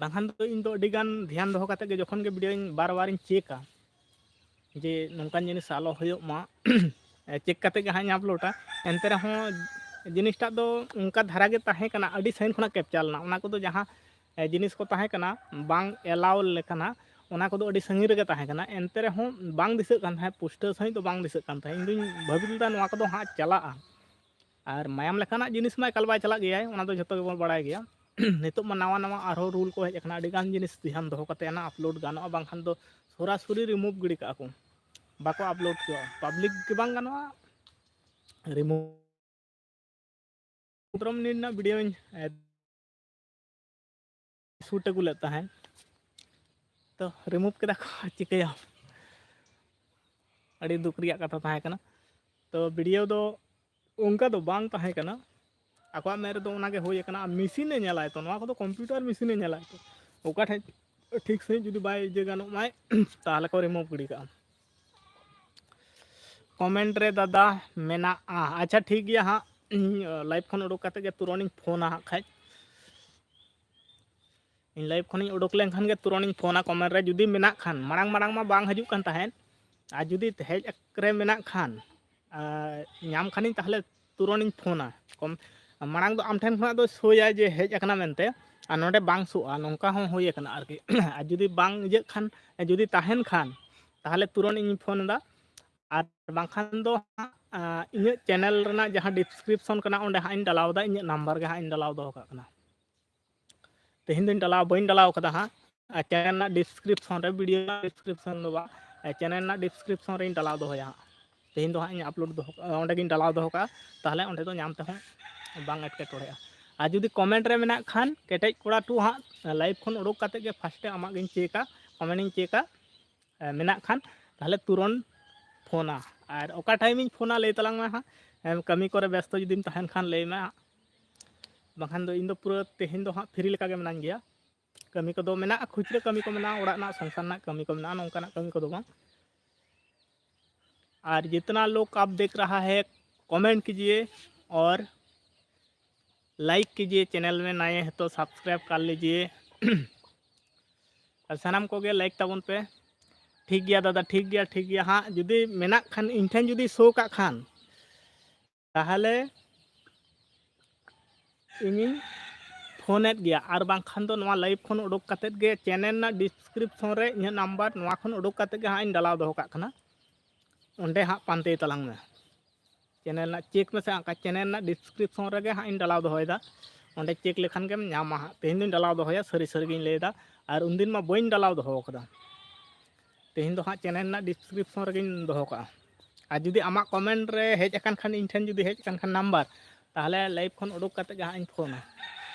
ᱵᱟᱝᱠᱷᱟᱱ ᱫᱚ ᱤᱧ ᱫᱚ ᱟᱹᱰᱤ ᱜᱟᱱ ᱫᱷᱮᱭᱟᱱ ᱫᱚᱦᱚ ᱠᱟᱛᱮ ᱜᱮ ᱡᱚᱠᱷᱚᱱ ᱜᱮ ᱵᱷᱤᱰᱤᱭᱳᱧ ᱵᱟᱨ ᱵᱟᱨᱤᱧ ᱪᱮᱠᱟ, ᱡᱮ ᱱᱚᱝᱠᱟᱱ ᱡᱤᱱᱤᱥ ᱟᱞᱚ ᱦᱩᱭᱩᱜ ᱢᱟ, ᱪᱮᱠ ᱠᱟᱛᱮ ᱜᱮ ᱦᱟᱸᱜ ᱤᱧ ᱟᱯᱞᱳᱰᱟ᱾ ᱮᱱᱛᱮ ᱨᱮᱦᱚᱸ ᱡᱤᱱᱤᱥᱴᱟᱜ ᱫᱚ ᱚᱱᱠᱟ ᱫᱷᱟᱨᱟ ᱜᱮ ᱛᱟᱦᱮᱸ ᱠᱟᱱᱟ, ᱟᱹᱰᱤ ᱥᱟᱺᱜᱤᱧ ᱠᱷᱚᱱᱟᱜ ᱠᱮᱯᱪᱟᱨ ᱞᱮᱱᱟ᱾ ᱚᱱᱟ ᱠᱚᱫᱚ ᱡᱟᱦᱟᱸ ᱡᱤᱱᱤᱥ ᱠᱚ ᱛᱟᱦᱮᱸ ᱠᱟᱱᱟ ᱵᱟᱝ ᱮᱞᱟᱣ ᱞᱮᱠᱟᱱᱟᱜ, ᱚᱱᱟ ᱠᱚᱫᱚ ᱟᱹᱰᱤ ᱥᱟᱺᱜᱤᱧ ᱨᱮᱜᱮ ᱛᱟᱦᱮᱸ ᱠᱟᱱᱟ᱾ ᱮᱱᱛᱮ ᱨᱮᱦᱚᱸ ᱵᱟᱝ ᱫᱤᱥᱟᱹᱜ ᱠᱟᱱ ᱛᱟᱦᱮᱸᱫ, ᱯᱩᱥᱴᱟᱹᱣ ᱥᱟᱺᱦᱤᱡ ᱫᱚ ᱵᱟᱝ ᱫᱤᱥᱟᱹᱜ ᱠᱟᱱ ᱛᱟᱦᱮᱸᱫ᱾ ᱤᱧ ᱫᱩᱧ ᱵᱷᱟᱹᱵᱤ ᱞᱮᱫᱟ ᱱᱚᱣᱟ ᱠᱚᱫᱚ ᱦᱟᱸᱜ ᱪᱟᱞᱟᱜᱼᱟ, ᱟᱨ ᱢᱟᱭᱟᱢ ᱞᱮᱠᱟᱱᱟᱜ ᱡᱤᱱᱤᱥ ᱢᱟ ᱮᱠᱟᱞ ᱵᱟᱭ ᱪᱟᱞᱟᱜ ᱜᱮᱭᱟᱭ, ᱚᱱᱟ ᱫᱚ ᱡᱷᱚᱛᱚ ᱜᱮᱵᱚᱱ ᱵᱟᱲᱟᱭ ᱜᱮᱭᱟ᱾ ᱱᱤᱛᱚᱜ ᱢᱟ ᱱᱟᱣᱟ ᱱᱟᱣᱟ ᱟᱨᱦᱚᱸ ᱨᱩᱞ ᱠᱚ ᱦᱮᱡ ᱟᱠᱟᱱᱟ, ᱟᱹᱰᱤ ᱜᱟᱱ ᱡᱤᱱᱤᱥ ᱫᱷᱮᱭᱟᱱ ᱫᱚᱦᱚ ᱠᱟᱛᱮ ᱟᱱᱟ ᱟᱯᱞᱳᱰ ᱜᱟᱱᱚᱜᱼᱟ, ᱵᱟᱝᱠᱷᱟᱱ ᱫᱚ ᱥᱚᱨᱟᱥᱚᱨᱤ ᱨᱤᱢᱩᱵᱷ ᱜᱤᱰᱤ ᱠᱟᱜᱼᱟ ᱠᱚ, ᱵᱟᱠᱚ ᱟᱯᱞᱳᱰ ᱦᱚᱪᱚᱣᱟᱜᱼᱟ᱾ ᱯᱟᱵᱽᱞᱤᱠ ᱜᱮ ᱵᱟᱝ ᱜᱟᱱᱚᱜᱼᱟ ᱨᱤᱢᱩᱵᱷ᱾ ᱯᱚᱱᱫᱽᱨᱚ ᱢᱤᱱᱤᱴ ᱨᱮᱱᱟᱜ ᱵᱷᱤᱰᱤᱭᱳᱧ ᱥᱩᱴ ᱟᱹᱜᱩ ᱞᱮᱫ ᱛᱟᱦᱮᱸᱫ, ᱛᱚ ᱨᱤᱢᱩᱵᱷ ᱠᱮᱫᱟ ᱠᱚ, ᱪᱤᱠᱟᱹᱭᱟᱢ? ᱟᱹᱰᱤ ᱫᱩᱠ ᱨᱮᱭᱟᱜ ᱠᱟᱛᱷᱟ ᱛᱟᱦᱮᱸ ᱠᱟᱱᱟ᱾ ᱛᱚ ᱵᱷᱤᱰᱤᱭᱳ ᱫᱚ ᱚᱱᱠᱟ ᱫᱚ ᱵᱟᱝ ᱛᱟᱦᱮᱸ ᱠᱟᱱᱟ, ᱟᱠᱚᱣᱟᱜ ᱢᱮᱫ ᱨᱮᱫᱚ ᱚᱱᱟᱜᱮ ᱦᱩᱭ ᱟᱠᱟᱱᱟ᱾ ᱟᱨ ᱢᱮᱥᱤᱱᱮ ᱧᱮᱞᱟᱭ ᱛᱚ, ᱱᱚᱣᱟ ᱠᱚᱫᱚ ᱠᱚᱢᱯᱤᱭᱩᱴᱟᱨ ᱢᱮᱥᱤᱱᱮ ᱧᱮᱞᱟᱭ ᱛᱚ, ᱚᱠᱟ ᱴᱷᱮᱡ ᱴᱷᱤᱠ ᱥᱟᱺᱦᱤᱡ ᱡᱩᱫᱤ ᱵᱟᱭ ᱤᱭᱟᱹ ᱜᱟᱱᱚᱜ ᱢᱟᱭ, ᱛᱟᱦᱚᱞᱮ ᱠᱚ ᱨᱤᱢᱩᱵᱷ ᱜᱤᱰᱤ ᱠᱟᱜᱼᱟ᱾ ᱠᱚᱢᱮᱱᱴ ᱨᱮ ᱫᱟᱫᱟ ᱢᱮᱱᱟᱜᱼᱟ᱾ ᱟᱪᱪᱷᱟ, ᱴᱷᱤᱠ ᱜᱮᱭᱟ ᱦᱟᱸᱜ, ᱤᱧ ᱞᱟᱭᱤᱵᱷ ᱠᱷᱚᱱ ᱩᱰᱩᱠ ᱠᱟᱛᱮ ᱜᱮ ᱛᱩᱨᱚᱱᱤᱧ ᱯᱷᱳᱱᱟ ᱦᱟᱸᱜ ᱠᱷᱟᱡ᱾ ᱤᱧ ᱞᱟᱭᱤᱵᱷ ᱠᱷᱚᱱᱤᱧ ᱩᱰᱩᱠ ᱞᱮᱱᱠᱷᱟᱱ ᱜᱮ ᱛᱩᱨᱚᱱᱤᱧ ᱯᱷᱳᱱᱟ᱾ ᱠᱚᱢᱮᱱᱴ ᱨᱮ ᱡᱩᱫᱤ ᱢᱮᱱᱟᱜ ᱠᱷᱟᱱ, ᱢᱟᱲᱟᱝ ᱢᱟᱲᱟᱝ ᱢᱟ ᱵᱟᱝ ᱦᱤᱡᱩᱜ ᱠᱟᱱ ᱛᱟᱦᱮᱸᱫ, ᱟᱨ ᱡᱩᱫᱤ ᱦᱮᱡ ᱨᱮ ᱢᱮᱱᱟᱜ ᱠᱷᱟᱱ, ᱟᱨ ᱧᱟᱢ ᱠᱷᱟᱱᱤᱧ, ᱛᱟᱦᱚᱞᱮ ᱛᱩᱨᱚᱱᱤᱧ ᱯᱷᱳᱱᱟ᱾ ᱠᱚᱢ, ᱢᱟᱲᱟᱝ ᱫᱚ ᱟᱢ ᱴᱷᱮᱱ ᱠᱷᱚᱱᱟᱜ ᱫᱚ ᱥᱳᱭᱟᱭ ᱡᱮ ᱦᱮᱡ ᱟᱠᱟᱱᱟ ᱢᱮᱱᱛᱮ, ᱟᱨ ᱱᱚᱰᱮ ᱵᱟᱝ ᱥᱳᱜᱼᱟ, ᱱᱚᱝᱠᱟ ᱦᱚᱸ ᱦᱩᱭ ᱟᱠᱟᱱᱟ ᱟᱨᱠᱤ᱾ ᱟᱨ ᱡᱩᱫᱤ ᱵᱟᱝ ᱤᱭᱟᱹᱜ ᱠᱷᱟᱱ, ᱡᱩᱫᱤ ᱛᱟᱦᱮᱱ ᱠᱷᱟᱱ, ᱛᱟᱦᱚᱞᱮ ᱛᱩᱨᱚᱱ ᱤᱧ ᱯᱷᱳᱱ ᱮᱫᱟ, ᱟᱨ ᱵᱟᱝᱠᱷᱟᱱ ᱫᱚ ᱦᱟᱸᱜ, ᱟᱸ, ᱤᱧᱟᱹᱜ ᱪᱮᱱᱮᱞ ᱨᱮᱱᱟᱜ ᱡᱟᱦᱟᱸ ᱰᱤᱥᱠᱨᱤᱯᱥᱚᱱ ᱠᱟᱱᱟ, ᱚᱸᱰᱮ ᱦᱟᱸᱜ ᱤᱧ ᱰᱟᱞᱟᱣ ᱮᱫᱟ, ᱤᱧᱟᱹᱜ ᱱᱟᱢᱵᱟᱨ ᱜᱮ ᱦᱟᱸᱜ ᱤᱧ ᱰᱟᱞᱟᱣ ᱫᱚᱦᱚ ᱠᱟᱜ ᱠᱟᱱᱟ᱾ ᱛᱮᱦᱮᱧ ᱫᱚᱧ ᱰᱟᱞᱟᱣ, ᱵᱟᱹᱧ ᱰᱟᱞᱟᱣ ᱠᱟᱫᱟ ᱦᱟᱸᱜ, ᱟᱨ ᱪᱮᱱᱮᱞ ᱨᱮᱱᱟᱜ ᱰᱤᱥᱠᱨᱤᱯᱥᱚᱱ ᱨᱮ, ᱵᱷᱤᱰᱤᱭᱳ ᱨᱮᱱᱟᱜ ᱰᱤᱥᱠᱨᱤᱯᱥᱚᱱ ᱫᱚ ᱵᱟᱝ, ᱟᱨ ᱪᱮᱱᱮᱞ ᱨᱮᱱᱟᱜ ᱰᱤᱥᱠᱨᱤᱯᱥᱚᱱ ᱨᱮᱧ ᱰᱟᱞᱟᱣ ᱫᱚᱦᱚᱭᱟ ᱦᱟᱸᱜ᱾ ᱛᱮᱦᱮᱧ ᱫᱚ ᱦᱟᱸᱜ ᱤᱧ ᱟᱯᱞᱳᱰ ᱫᱚᱦᱚ, ᱚᱸᱰᱮ ᱜᱤᱧ ᱰᱟᱞᱟᱣ ᱫᱚᱦᱚ ᱠᱟᱜᱼᱟ, ᱛᱟᱦᱚᱞᱮ ᱚᱸᱰᱮ ᱫᱚ ᱧᱟᱢ ᱛᱮᱦᱚᱸ ᱵᱟᱝ ᱮᱴᱠᱮᱴᱚᱬᱮᱜᱼᱟ᱾ ᱟᱨ ᱡᱩᱫᱤ ᱠᱚᱢᱮᱱᱴ ᱨᱮ ᱢᱮᱱᱟᱜ ᱠᱷᱟᱱ, ᱠᱮᱴᱮᱡ ᱠᱚᱲᱟ ᱴᱩ ᱦᱟᱸᱜ ᱞᱟᱭᱤᱵᱷ ᱠᱷᱚᱱ ᱩᱰᱩᱠ ᱠᱟᱛᱮ ᱜᱮ ᱯᱷᱟᱥᱴᱮ ᱟᱢᱟᱜ ᱜᱤᱧ ᱪᱮᱠᱟ, ᱠᱚᱢᱮᱱᱴ ᱤᱧ ᱪᱮᱠᱟ, ᱮ, ᱢᱮᱱᱟᱜ ᱠᱷᱟᱱ, ᱛᱟᱦᱚᱞᱮ ᱛᱩᱨᱚᱱ ᱯᱷᱳᱱᱟ᱾ ᱟᱨ ᱚᱠᱟ time ᱤᱧ ᱯᱷᱳᱱᱟ ᱞᱟᱹᱭ ᱛᱟᱞᱟᱝ ᱢᱮ ᱦᱟᱸᱜ᱾ ᱮᱢ, ᱠᱟᱹᱢᱤ ᱠᱚᱨᱮ ᱵᱮᱥᱛᱚ ᱡᱩᱫᱤᱢ ᱛᱟᱦᱮᱱ ᱠᱷᱟᱱ ᱞᱟᱹᱭ ᱢᱮ ᱦᱟᱸᱜ᱾ ᱵᱟᱝᱠᱷᱟᱱ ᱫᱚ ᱤᱧ ᱫᱚ ᱯᱩᱨᱟᱹ ᱛᱮᱦᱮᱧ ᱫᱚ ᱦᱟᱸᱜ free ᱞᱮᱠᱟ ᱜᱮ ᱢᱮᱱᱟᱧ ᱜᱮᱭᱟ᱾ ᱠᱟᱹᱢᱤ ᱠᱚᱫᱚ ᱢᱮᱱᱟᱜᱼᱟ, ᱠᱷᱩᱪᱨᱟᱹ ᱠᱟᱹᱢᱤ ᱠᱚ ᱢᱮᱱᱟᱜᱼᱟ, ᱚᱲᱟᱜ ᱨᱮᱱᱟᱜ ᱥᱚᱝᱥᱟᱨ ᱨᱮᱱᱟᱜ ᱠᱟᱹᱢᱤ ᱠᱚ ᱢᱮᱱᱟᱜᱼᱟ, ᱱᱚᱝᱠᱟᱱᱟᱜ ᱠᱟᱹᱢᱤ ᱠᱚᱫᱚ ᱵᱟᱝ᱾ ᱟᱨ ᱡᱤᱛᱱᱟ ᱞᱳᱜ ᱟᱯ ᱫᱮᱠᱷ ᱨᱟᱦᱟ ᱦᱮ, ᱠᱚᱢᱮᱱᱴ ᱠᱤᱡᱤᱭᱮ ᱚᱨ ᱞᱟᱭᱤᱠ ᱠᱤᱡᱤᱭᱮ, ᱪᱮᱱᱮᱞ ᱢᱮ ᱱᱟᱭᱮ ᱦᱮ ᱛᱚ ᱥᱟᱵᱥᱠᱨᱟᱭᱤᱵ ᱠᱟᱨ ᱞᱤᱡᱤᱭᱮ᱾ ᱟᱨ ᱥᱟᱱᱟᱢ ᱠᱚᱜᱮ ᱞᱟᱭᱤᱠ ᱛᱟᱵᱚᱱ ᱯᱮ᱾ ᱴᱷᱤᱠ ᱜᱮᱭᱟ ᱫᱟᱫᱟ, ᱴᱷᱤᱠ ᱜᱮᱭᱟ, ᱴᱷᱤᱠ ᱜᱮᱭᱟ ᱦᱟᱸᱜ᱾ ᱡᱩᱫᱤ ᱢᱮᱱᱟᱜ ᱠᱷᱟᱱ, ᱤᱧ ᱴᱷᱮᱱ ᱡᱩᱫᱤ ᱥᱳ ᱠᱟᱜ ᱠᱷᱟᱱ, ᱛᱟᱦᱚᱞᱮ ᱤᱧᱤᱧ ᱯᱷᱳᱱᱮᱫ ᱜᱮᱭᱟ, ᱟᱨ ᱵᱟᱝᱠᱷᱟᱱ ᱫᱚ ᱱᱚᱣᱟ ᱞᱟᱭᱤᱵᱷ ᱠᱷᱚᱱ ᱩᱰᱩᱠ ᱠᱟᱛᱮᱫ ᱜᱮ ᱪᱮᱱᱮᱞ ᱨᱮᱱᱟᱜ ᱰᱤᱥᱠᱨᱤᱯᱥᱚᱱ ᱨᱮ ᱤᱧᱟᱹᱜ ᱱᱟᱢᱵᱟᱨ ᱱᱚᱣᱟ ᱠᱷᱚᱱ ᱩᱰᱩᱠ ᱠᱟᱛᱮᱫ ᱜᱮ ᱦᱟᱸᱜ ᱤᱧ ᱰᱟᱞᱟᱣ ᱫᱚᱦᱚ ᱠᱟᱜ ᱠᱟᱱᱟ᱾ ᱚᱸᱰᱮ ᱦᱟᱸᱜ ᱯᱟᱱᱛᱮ ᱛᱟᱞᱟᱝ ᱢᱮ᱾ ᱪᱮᱱᱮᱞ ᱨᱮᱱᱟᱜ ᱪᱮᱠ ᱢᱮᱥᱮ, ᱚᱱᱠᱟ ᱪᱮᱱᱮᱞ ᱨᱮᱱᱟᱜ ᱰᱤᱥᱠᱨᱤᱯᱥᱚᱱ ᱨᱮᱜᱮ ᱦᱟᱸᱜ ᱤᱧ ᱰᱟᱞᱟᱣ ᱫᱚᱦᱚᱭᱮᱫᱟ᱾ ᱚᱸᱰᱮ ᱪᱮᱠ ᱞᱮᱠᱷᱟᱱ ᱜᱮᱢ ᱧᱟᱢᱟ ᱦᱟᱸᱜ᱾ ᱛᱮᱦᱮᱧ ᱫᱚᱧ ᱰᱟᱞᱟᱣ ᱫᱚᱦᱚᱭᱟ, ᱥᱟᱹᱨᱤ ᱥᱟᱹᱨᱤ ᱜᱤᱧ ᱞᱟᱹᱭᱮᱫᱟ᱾ ᱟᱨ ᱩᱱᱫᱤᱱ ᱢᱟ ᱵᱟᱹᱧ ᱰᱟᱞᱟᱣ ᱫᱚᱦᱚ ᱟᱠᱟᱫᱟ᱾ ᱛᱮᱦᱮᱧ ᱫᱚ ᱦᱟᱸᱜ ᱪᱮᱱᱮᱞ ᱨᱮᱱᱟᱜ ᱰᱤᱥᱠᱨᱤᱯᱥᱚᱱ ᱨᱮᱜᱮᱧ ᱫᱚᱦᱚ ᱠᱟᱜᱼᱟ᱾ ᱟᱨ ᱡᱩᱫᱤ ᱟᱢᱟᱜ ᱠᱚᱢᱮᱱᱴ ᱨᱮ ᱦᱮᱡ ᱟᱠᱟᱱ ᱠᱷᱟᱱ, ᱤᱧ ᱴᱷᱮᱱ ᱡᱩᱫᱤ ᱦᱮᱡ ᱟᱠᱟᱱ ᱠᱷᱟᱱ ᱱᱟᱢᱵᱟᱨ, ᱛᱟᱦᱚᱞᱮ ᱞᱟᱭᱤᱵᱷ ᱠᱷᱚᱱ ᱩᱰᱩᱠ ᱠᱟᱛᱮ ᱜᱮ ᱦᱟᱸᱜ ᱤᱧ ᱯᱷᱳᱱᱟ᱾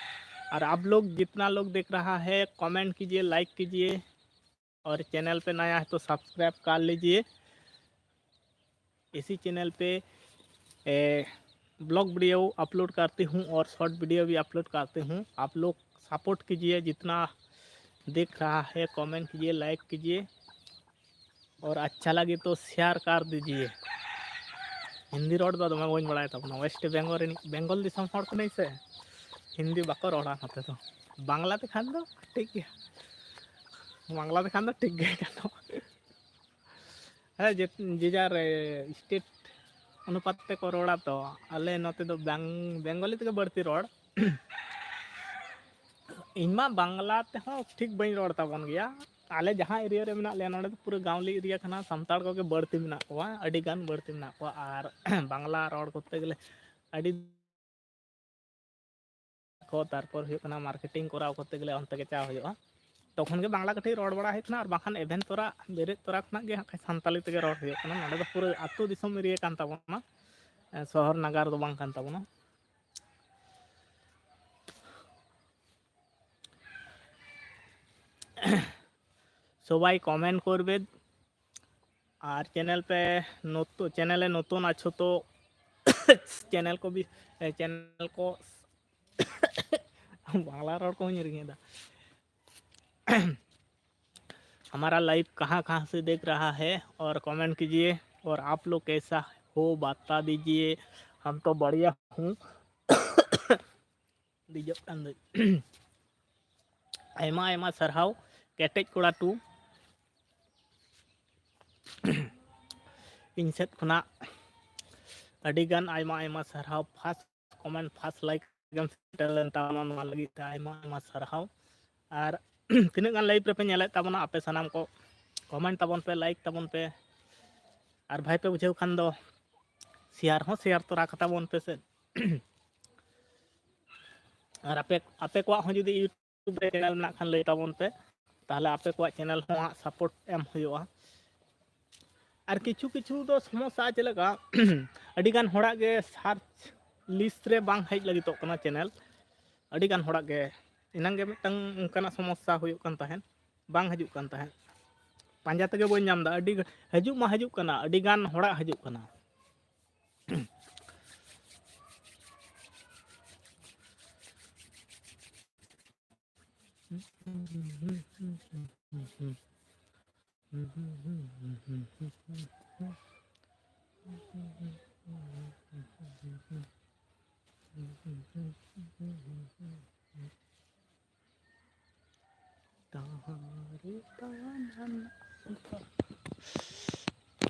ᱟᱨ ᱟᱯ ᱞᱳᱜ ᱡᱤᱛᱱᱟ ᱞᱳᱜ ᱫᱮᱠᱷ ᱨᱟᱦᱟ ᱦᱮ, ᱠᱚᱢᱮᱱᱴ ᱠᱤᱡᱤᱭᱮ, ᱞᱟᱭᱤᱠ ᱠᱤᱡᱤᱭᱮ, ᱚᱨ ᱪᱮᱱᱮᱞ ᱯᱮ ᱱᱟᱭᱟ ᱦᱮ ᱛᱚ ᱥᱟᱵᱥᱠᱨᱟᱭᱤᱵ ᱠᱟᱨ ᱞᱤᱡᱤᱭᱮ᱾ ᱤᱥᱤ ᱪᱮᱱᱮᱞ ᱯᱮ ᱵᱞᱚᱜ ᱵᱷᱤᱰᱤᱭᱳ ᱟᱯᱞᱳᱰ ᱠᱟᱨᱛᱤ ᱦᱩᱸ ᱚᱨ ᱥᱚᱨᱴ ᱵᱷᱤᱰᱤᱭᱳ ᱵᱷᱤ ᱟᱯᱞᱳᱰ ᱠᱟᱨᱛᱤ ᱦᱩᱸ᱾ ᱟᱯ ᱞᱳᱜ ᱥᱟᱯᱳᱨᱴ ᱠᱤᱡᱤᱭᱮ, ᱡᱤᱛᱱᱟ ᱫᱮᱠᱷ ᱨᱟᱦᱟ ᱦᱮ, ᱠᱚᱢᱮᱱᱴ ᱠᱤᱡᱤᱭᱮ, ᱞᱟᱭᱤᱠ ᱠᱤᱡᱤᱭᱮ᱾ ᱚᱨ ᱟᱪᱪᱷᱟ ᱞᱟᱜᱮ ᱛᱚ ᱥᱮᱭᱟᱨ ᱠᱟᱨ ᱫᱤᱡᱤᱭᱮ᱾ ᱦᱤᱱᱫᱤ ᱨᱚᱲ ᱫᱚ ᱫᱚᱢᱮ ᱵᱟᱹᱧ ᱵᱟᱲᱟᱭ ᱛᱟᱵᱚᱱᱟ᱾ ᱳᱭᱮᱥᱴ ᱵᱮᱝᱜᱚᱞ ᱨᱤᱱᱤᱡ, ᱵᱮᱝᱜᱚᱞ ᱫᱤᱥᱚᱢ ᱦᱚᱲ ᱠᱟᱹᱱᱟᱹᱧ ᱥᱮ, ᱦᱤᱱᱫᱤ ᱵᱟᱠᱚ ᱨᱚᱲᱟ ᱱᱚᱛᱮ ᱫᱚ᱾ ᱵᱟᱝᱞᱟ ᱛᱮᱠᱷᱟᱱ ᱫᱚ ᱴᱷᱤᱠ ᱜᱮᱭᱟ, ᱵᱟᱝᱞᱟ ᱛᱮᱠᱷᱟᱱ ᱫᱚ ᱴᱷᱤᱠ ᱜᱮ ᱜᱟᱱᱚᱜᱼᱟ᱾ ᱦᱮᱸ, ᱡᱮ ᱡᱟᱨ ᱥᱴᱮᱴ ᱚᱱᱩᱯᱟᱛ ᱛᱮᱠᱚ ᱨᱚᱲᱟ ᱛᱚ᱾ ᱟᱞᱮ ᱱᱚᱛᱮ ᱫᱚ ᱵᱮᱝ ᱵᱮᱝᱜᱚᱞᱤ ᱛᱮᱜᱮ ᱵᱟᱹᱲᱛᱤ ᱨᱚᱲ᱾ ᱤᱧ ᱢᱟ ᱵᱟᱝᱞᱟ ᱛᱮᱦᱚᱸ ᱴᱷᱤᱠ ᱵᱟᱹᱧ ᱨᱚᱲ ᱛᱟᱵᱚᱱ ᱜᱮᱭᱟ᱾ ᱟᱞᱮ ᱡᱟᱦᱟᱸ ᱮᱨᱤᱭᱟ ᱨᱮ ᱢᱮᱱᱟᱜ ᱞᱮᱭᱟ, ᱱᱚᱰᱮ ᱫᱚ ᱯᱩᱨᱟᱹ ᱜᱟᱶᱞᱤ ᱮᱨᱤᱭᱟ ᱠᱟᱱᱟ᱾ ᱥᱟᱱᱛᱟᱲ ᱠᱚᱜᱮ ᱵᱟᱹᱲᱛᱤ ᱢᱮᱱᱟᱜ ᱠᱚᱣᱟ, ᱟᱹᱰᱤ ᱜᱟᱱ ᱵᱟᱹᱲᱛᱤ ᱢᱮᱱᱟᱜ ᱠᱚᱣᱟ᱾ ᱟᱨ ᱵᱟᱝᱞᱟ ᱨᱚᱲ ᱠᱚᱨᱛᱮ ᱜᱮᱞᱮ ᱟᱹᱰᱤ ᱠᱚ, ᱛᱟᱨᱯᱚᱨ ᱦᱩᱭᱩᱜ ᱠᱟᱱᱟ ᱢᱟᱨᱠᱮᱴᱤᱝ ᱠᱚᱨᱟᱣ ᱠᱚᱨᱛᱮ ᱜᱮᱞᱮ ᱚᱱᱛᱮ ᱜᱮ ᱪᱟᱣ ᱦᱩᱭᱩᱜᱼᱟ᱾ ᱛᱚᱠᱷᱚᱱ ᱜᱮ ᱵᱟᱝᱞᱟ ᱠᱟᱹᱴᱤᱡ ᱨᱚᱲ ᱵᱟᱲᱟ ᱦᱩᱭᱩᱜ ᱠᱟᱱᱟ, ᱟᱨ ᱵᱟᱝᱠᱷᱟᱱ ᱮᱵᱷᱮᱱ ᱛᱚᱨᱟ, ᱵᱮᱨᱮᱫ ᱛᱚᱨᱟ ᱠᱷᱚᱱᱟᱜ ᱜᱮ ᱦᱟᱸᱜ ᱠᱷᱟᱱ ᱥᱟᱱᱛᱟᱞᱤ ᱛᱮᱜᱮ ᱨᱚᱲ ᱦᱩᱭᱩᱜ ᱠᱟᱱᱟ᱾ ᱱᱚᱰᱮ ᱫᱚ ᱯᱩᱨᱟᱹ ᱟᱹᱛᱩ ᱫᱤᱥᱚᱢ ᱮᱨᱤᱭᱟ ᱠᱟᱱ ᱛᱟᱵᱚᱱᱟ, ᱥᱚᱦᱚᱨ ᱱᱟᱜᱟᱨ ᱫᱚ ᱵᱟᱝ ᱠᱟᱱ ᱛᱟᱵᱚᱱᱟ᱾ সবাই কমেন্ট করবে, ᱟᱨ ᱪᱮᱱᱮᱞ ᱯᱮ ᱱᱚᱛᱩ ᱪᱮᱱᱮᱞ ᱮ ᱱᱚᱛᱩᱱ ᱟᱪᱷᱚ ᱛᱚ ᱪᱮᱱᱮᱞ ᱠᱚ ᱵᱤ ᱪᱮᱱᱮᱞ ᱠᱚ ᱵᱟᱝᱞᱟ ᱨᱚᱲ ᱠᱚᱦᱚᱸᱧ ᱦᱤᱲᱤᱧᱮᱫᱟ᱾ हमारा लाइव कहाँ कहाँ से देख रहा है और कमेंट कीजिए। और आप लोग कैसा हो बता दीजिए। हम तो बढ़िया हूँ। ᱰᱤᱡᱚᱜ ᱠᱟᱱ ᱫᱚ ᱟᱭᱢᱟ ᱟᱭᱢᱟ ᱥᱟᱨᱦᱟᱣ ᱠᱮᱴᱮᱡ ᱠᱚᱲᱟ ᱴᱩ᱾ ᱤᱧ ᱥᱮᱫ ᱠᱷᱚᱱᱟᱜ ᱟᱹᱰᱤ ᱜᱟᱱ ᱟᱭᱢᱟ ᱟᱭᱢᱟ ᱥᱟᱨᱦᱟᱣ᱾ ᱯᱷᱟᱥᱴ ᱠᱚᱢᱮᱱᱴ, ᱯᱷᱟᱥᱴ ᱞᱟᱭᱤᱠ ᱮᱢ ᱥᱮᱴᱮᱨ ᱞᱮᱱ ᱛᱟᱵᱚᱱᱟ, ᱱᱚᱣᱟ ᱞᱟᱹᱜᱤᱫ ᱛᱮ ᱟᱭᱢᱟ ᱟᱭᱢᱟ ᱥᱟᱨᱦᱟᱣ᱾ ᱟᱨ ᱛᱤᱱᱟᱹᱜ ᱜᱟᱱ ᱞᱟᱭᱤᱵᱷ ᱨᱮᱯᱮ ᱧᱮᱞᱮᱫ ᱛᱟᱵᱚᱱᱟ ᱟᱯᱮ ᱥᱟᱱᱟᱢ ᱠᱚ, ᱠᱚᱢᱮᱱᱴ ᱛᱟᱵᱚᱱ ᱯᱮ, ᱞᱟᱭᱤᱠ ᱛᱟᱵᱚᱱ ᱯᱮ, ᱟᱨ ᱵᱷᱟᱭ ᱯᱮ ᱵᱩᱡᱷᱟᱹᱣ ᱠᱷᱟᱱ ᱫᱚ ᱥᱮᱭᱟᱨ ᱦᱚᱸ ᱥᱮᱭᱟᱨ ᱛᱚᱨᱟ ᱠᱟᱛᱟ ᱵᱚᱱ ᱯᱮ ᱥᱮ᱾ ᱟᱨ ᱟᱯᱮ ᱟᱯᱮ ᱠᱚᱣᱟᱜ ᱦᱚᱸ ᱡᱩᱫᱤ YouTube ᱨᱮ ᱪᱮᱱᱮᱞ ᱢᱮᱱᱟᱜ ᱠᱷᱟᱱ ᱞᱟᱹᱭ ᱛᱟᱵᱚᱱ ᱯᱮ, ᱛᱟᱦᱚᱞᱮ ᱟᱯᱮ ᱠᱚᱣᱟᱜ ᱪᱮᱱᱮᱞ ᱦᱚᱸ ᱦᱟᱸᱜ ᱥᱟᱯᱳᱨᱴ ᱮᱢ ᱦᱩᱭᱩᱜᱼᱟ᱾ ᱟᱨ ᱠᱤᱪᱷᱩ ᱠᱤᱪᱷᱩ ᱫᱚ ᱥᱚᱢᱚᱥᱥᱟ ᱪᱮᱫ ᱞᱮᱠᱟ, ᱟᱹᱰᱤᱜᱟᱱ ᱦᱚᱲᱟᱜ ᱜᱮ ᱥᱟᱨᱪ ᱞᱤᱥᱴ ᱨᱮ ᱵᱟᱝ ᱦᱮᱡ ᱞᱟᱹᱜᱤᱫᱚᱜ ᱠᱟᱱᱟ ᱪᱮᱱᱮᱞ᱾ ᱟᱹᱰᱤᱜᱟᱱ ᱦᱚᱲᱟᱜ ᱜᱮ, ᱮᱱᱟᱝ ᱜᱮ ᱢᱤᱫᱴᱟᱝ ᱚᱱᱠᱟᱱᱟᱜ ᱥᱚᱢᱚᱥᱥᱟ ᱦᱩᱭᱩᱜ ᱠᱟᱱ ᱛᱟᱦᱮᱸᱫ, ᱵᱟᱝ ᱦᱤᱡᱩᱜ ᱠᱟᱱ ᱛᱟᱦᱮᱸᱫ, ᱯᱟᱸᱡᱟ ᱛᱮᱜᱮ ᱵᱟᱹᱧ ᱧᱟᱢ ᱮᱫᱟ᱾ ᱟᱹᱰᱤ ᱦᱤᱡᱩᱜ ᱢᱟ ᱦᱤᱡᱩᱜ ᱠᱟᱱᱟ, ᱟᱹᱰᱤᱜᱟᱱ ᱦᱚᱲᱟᱜ ᱦᱤᱡᱩᱜ ᱠᱟᱱᱟ᱾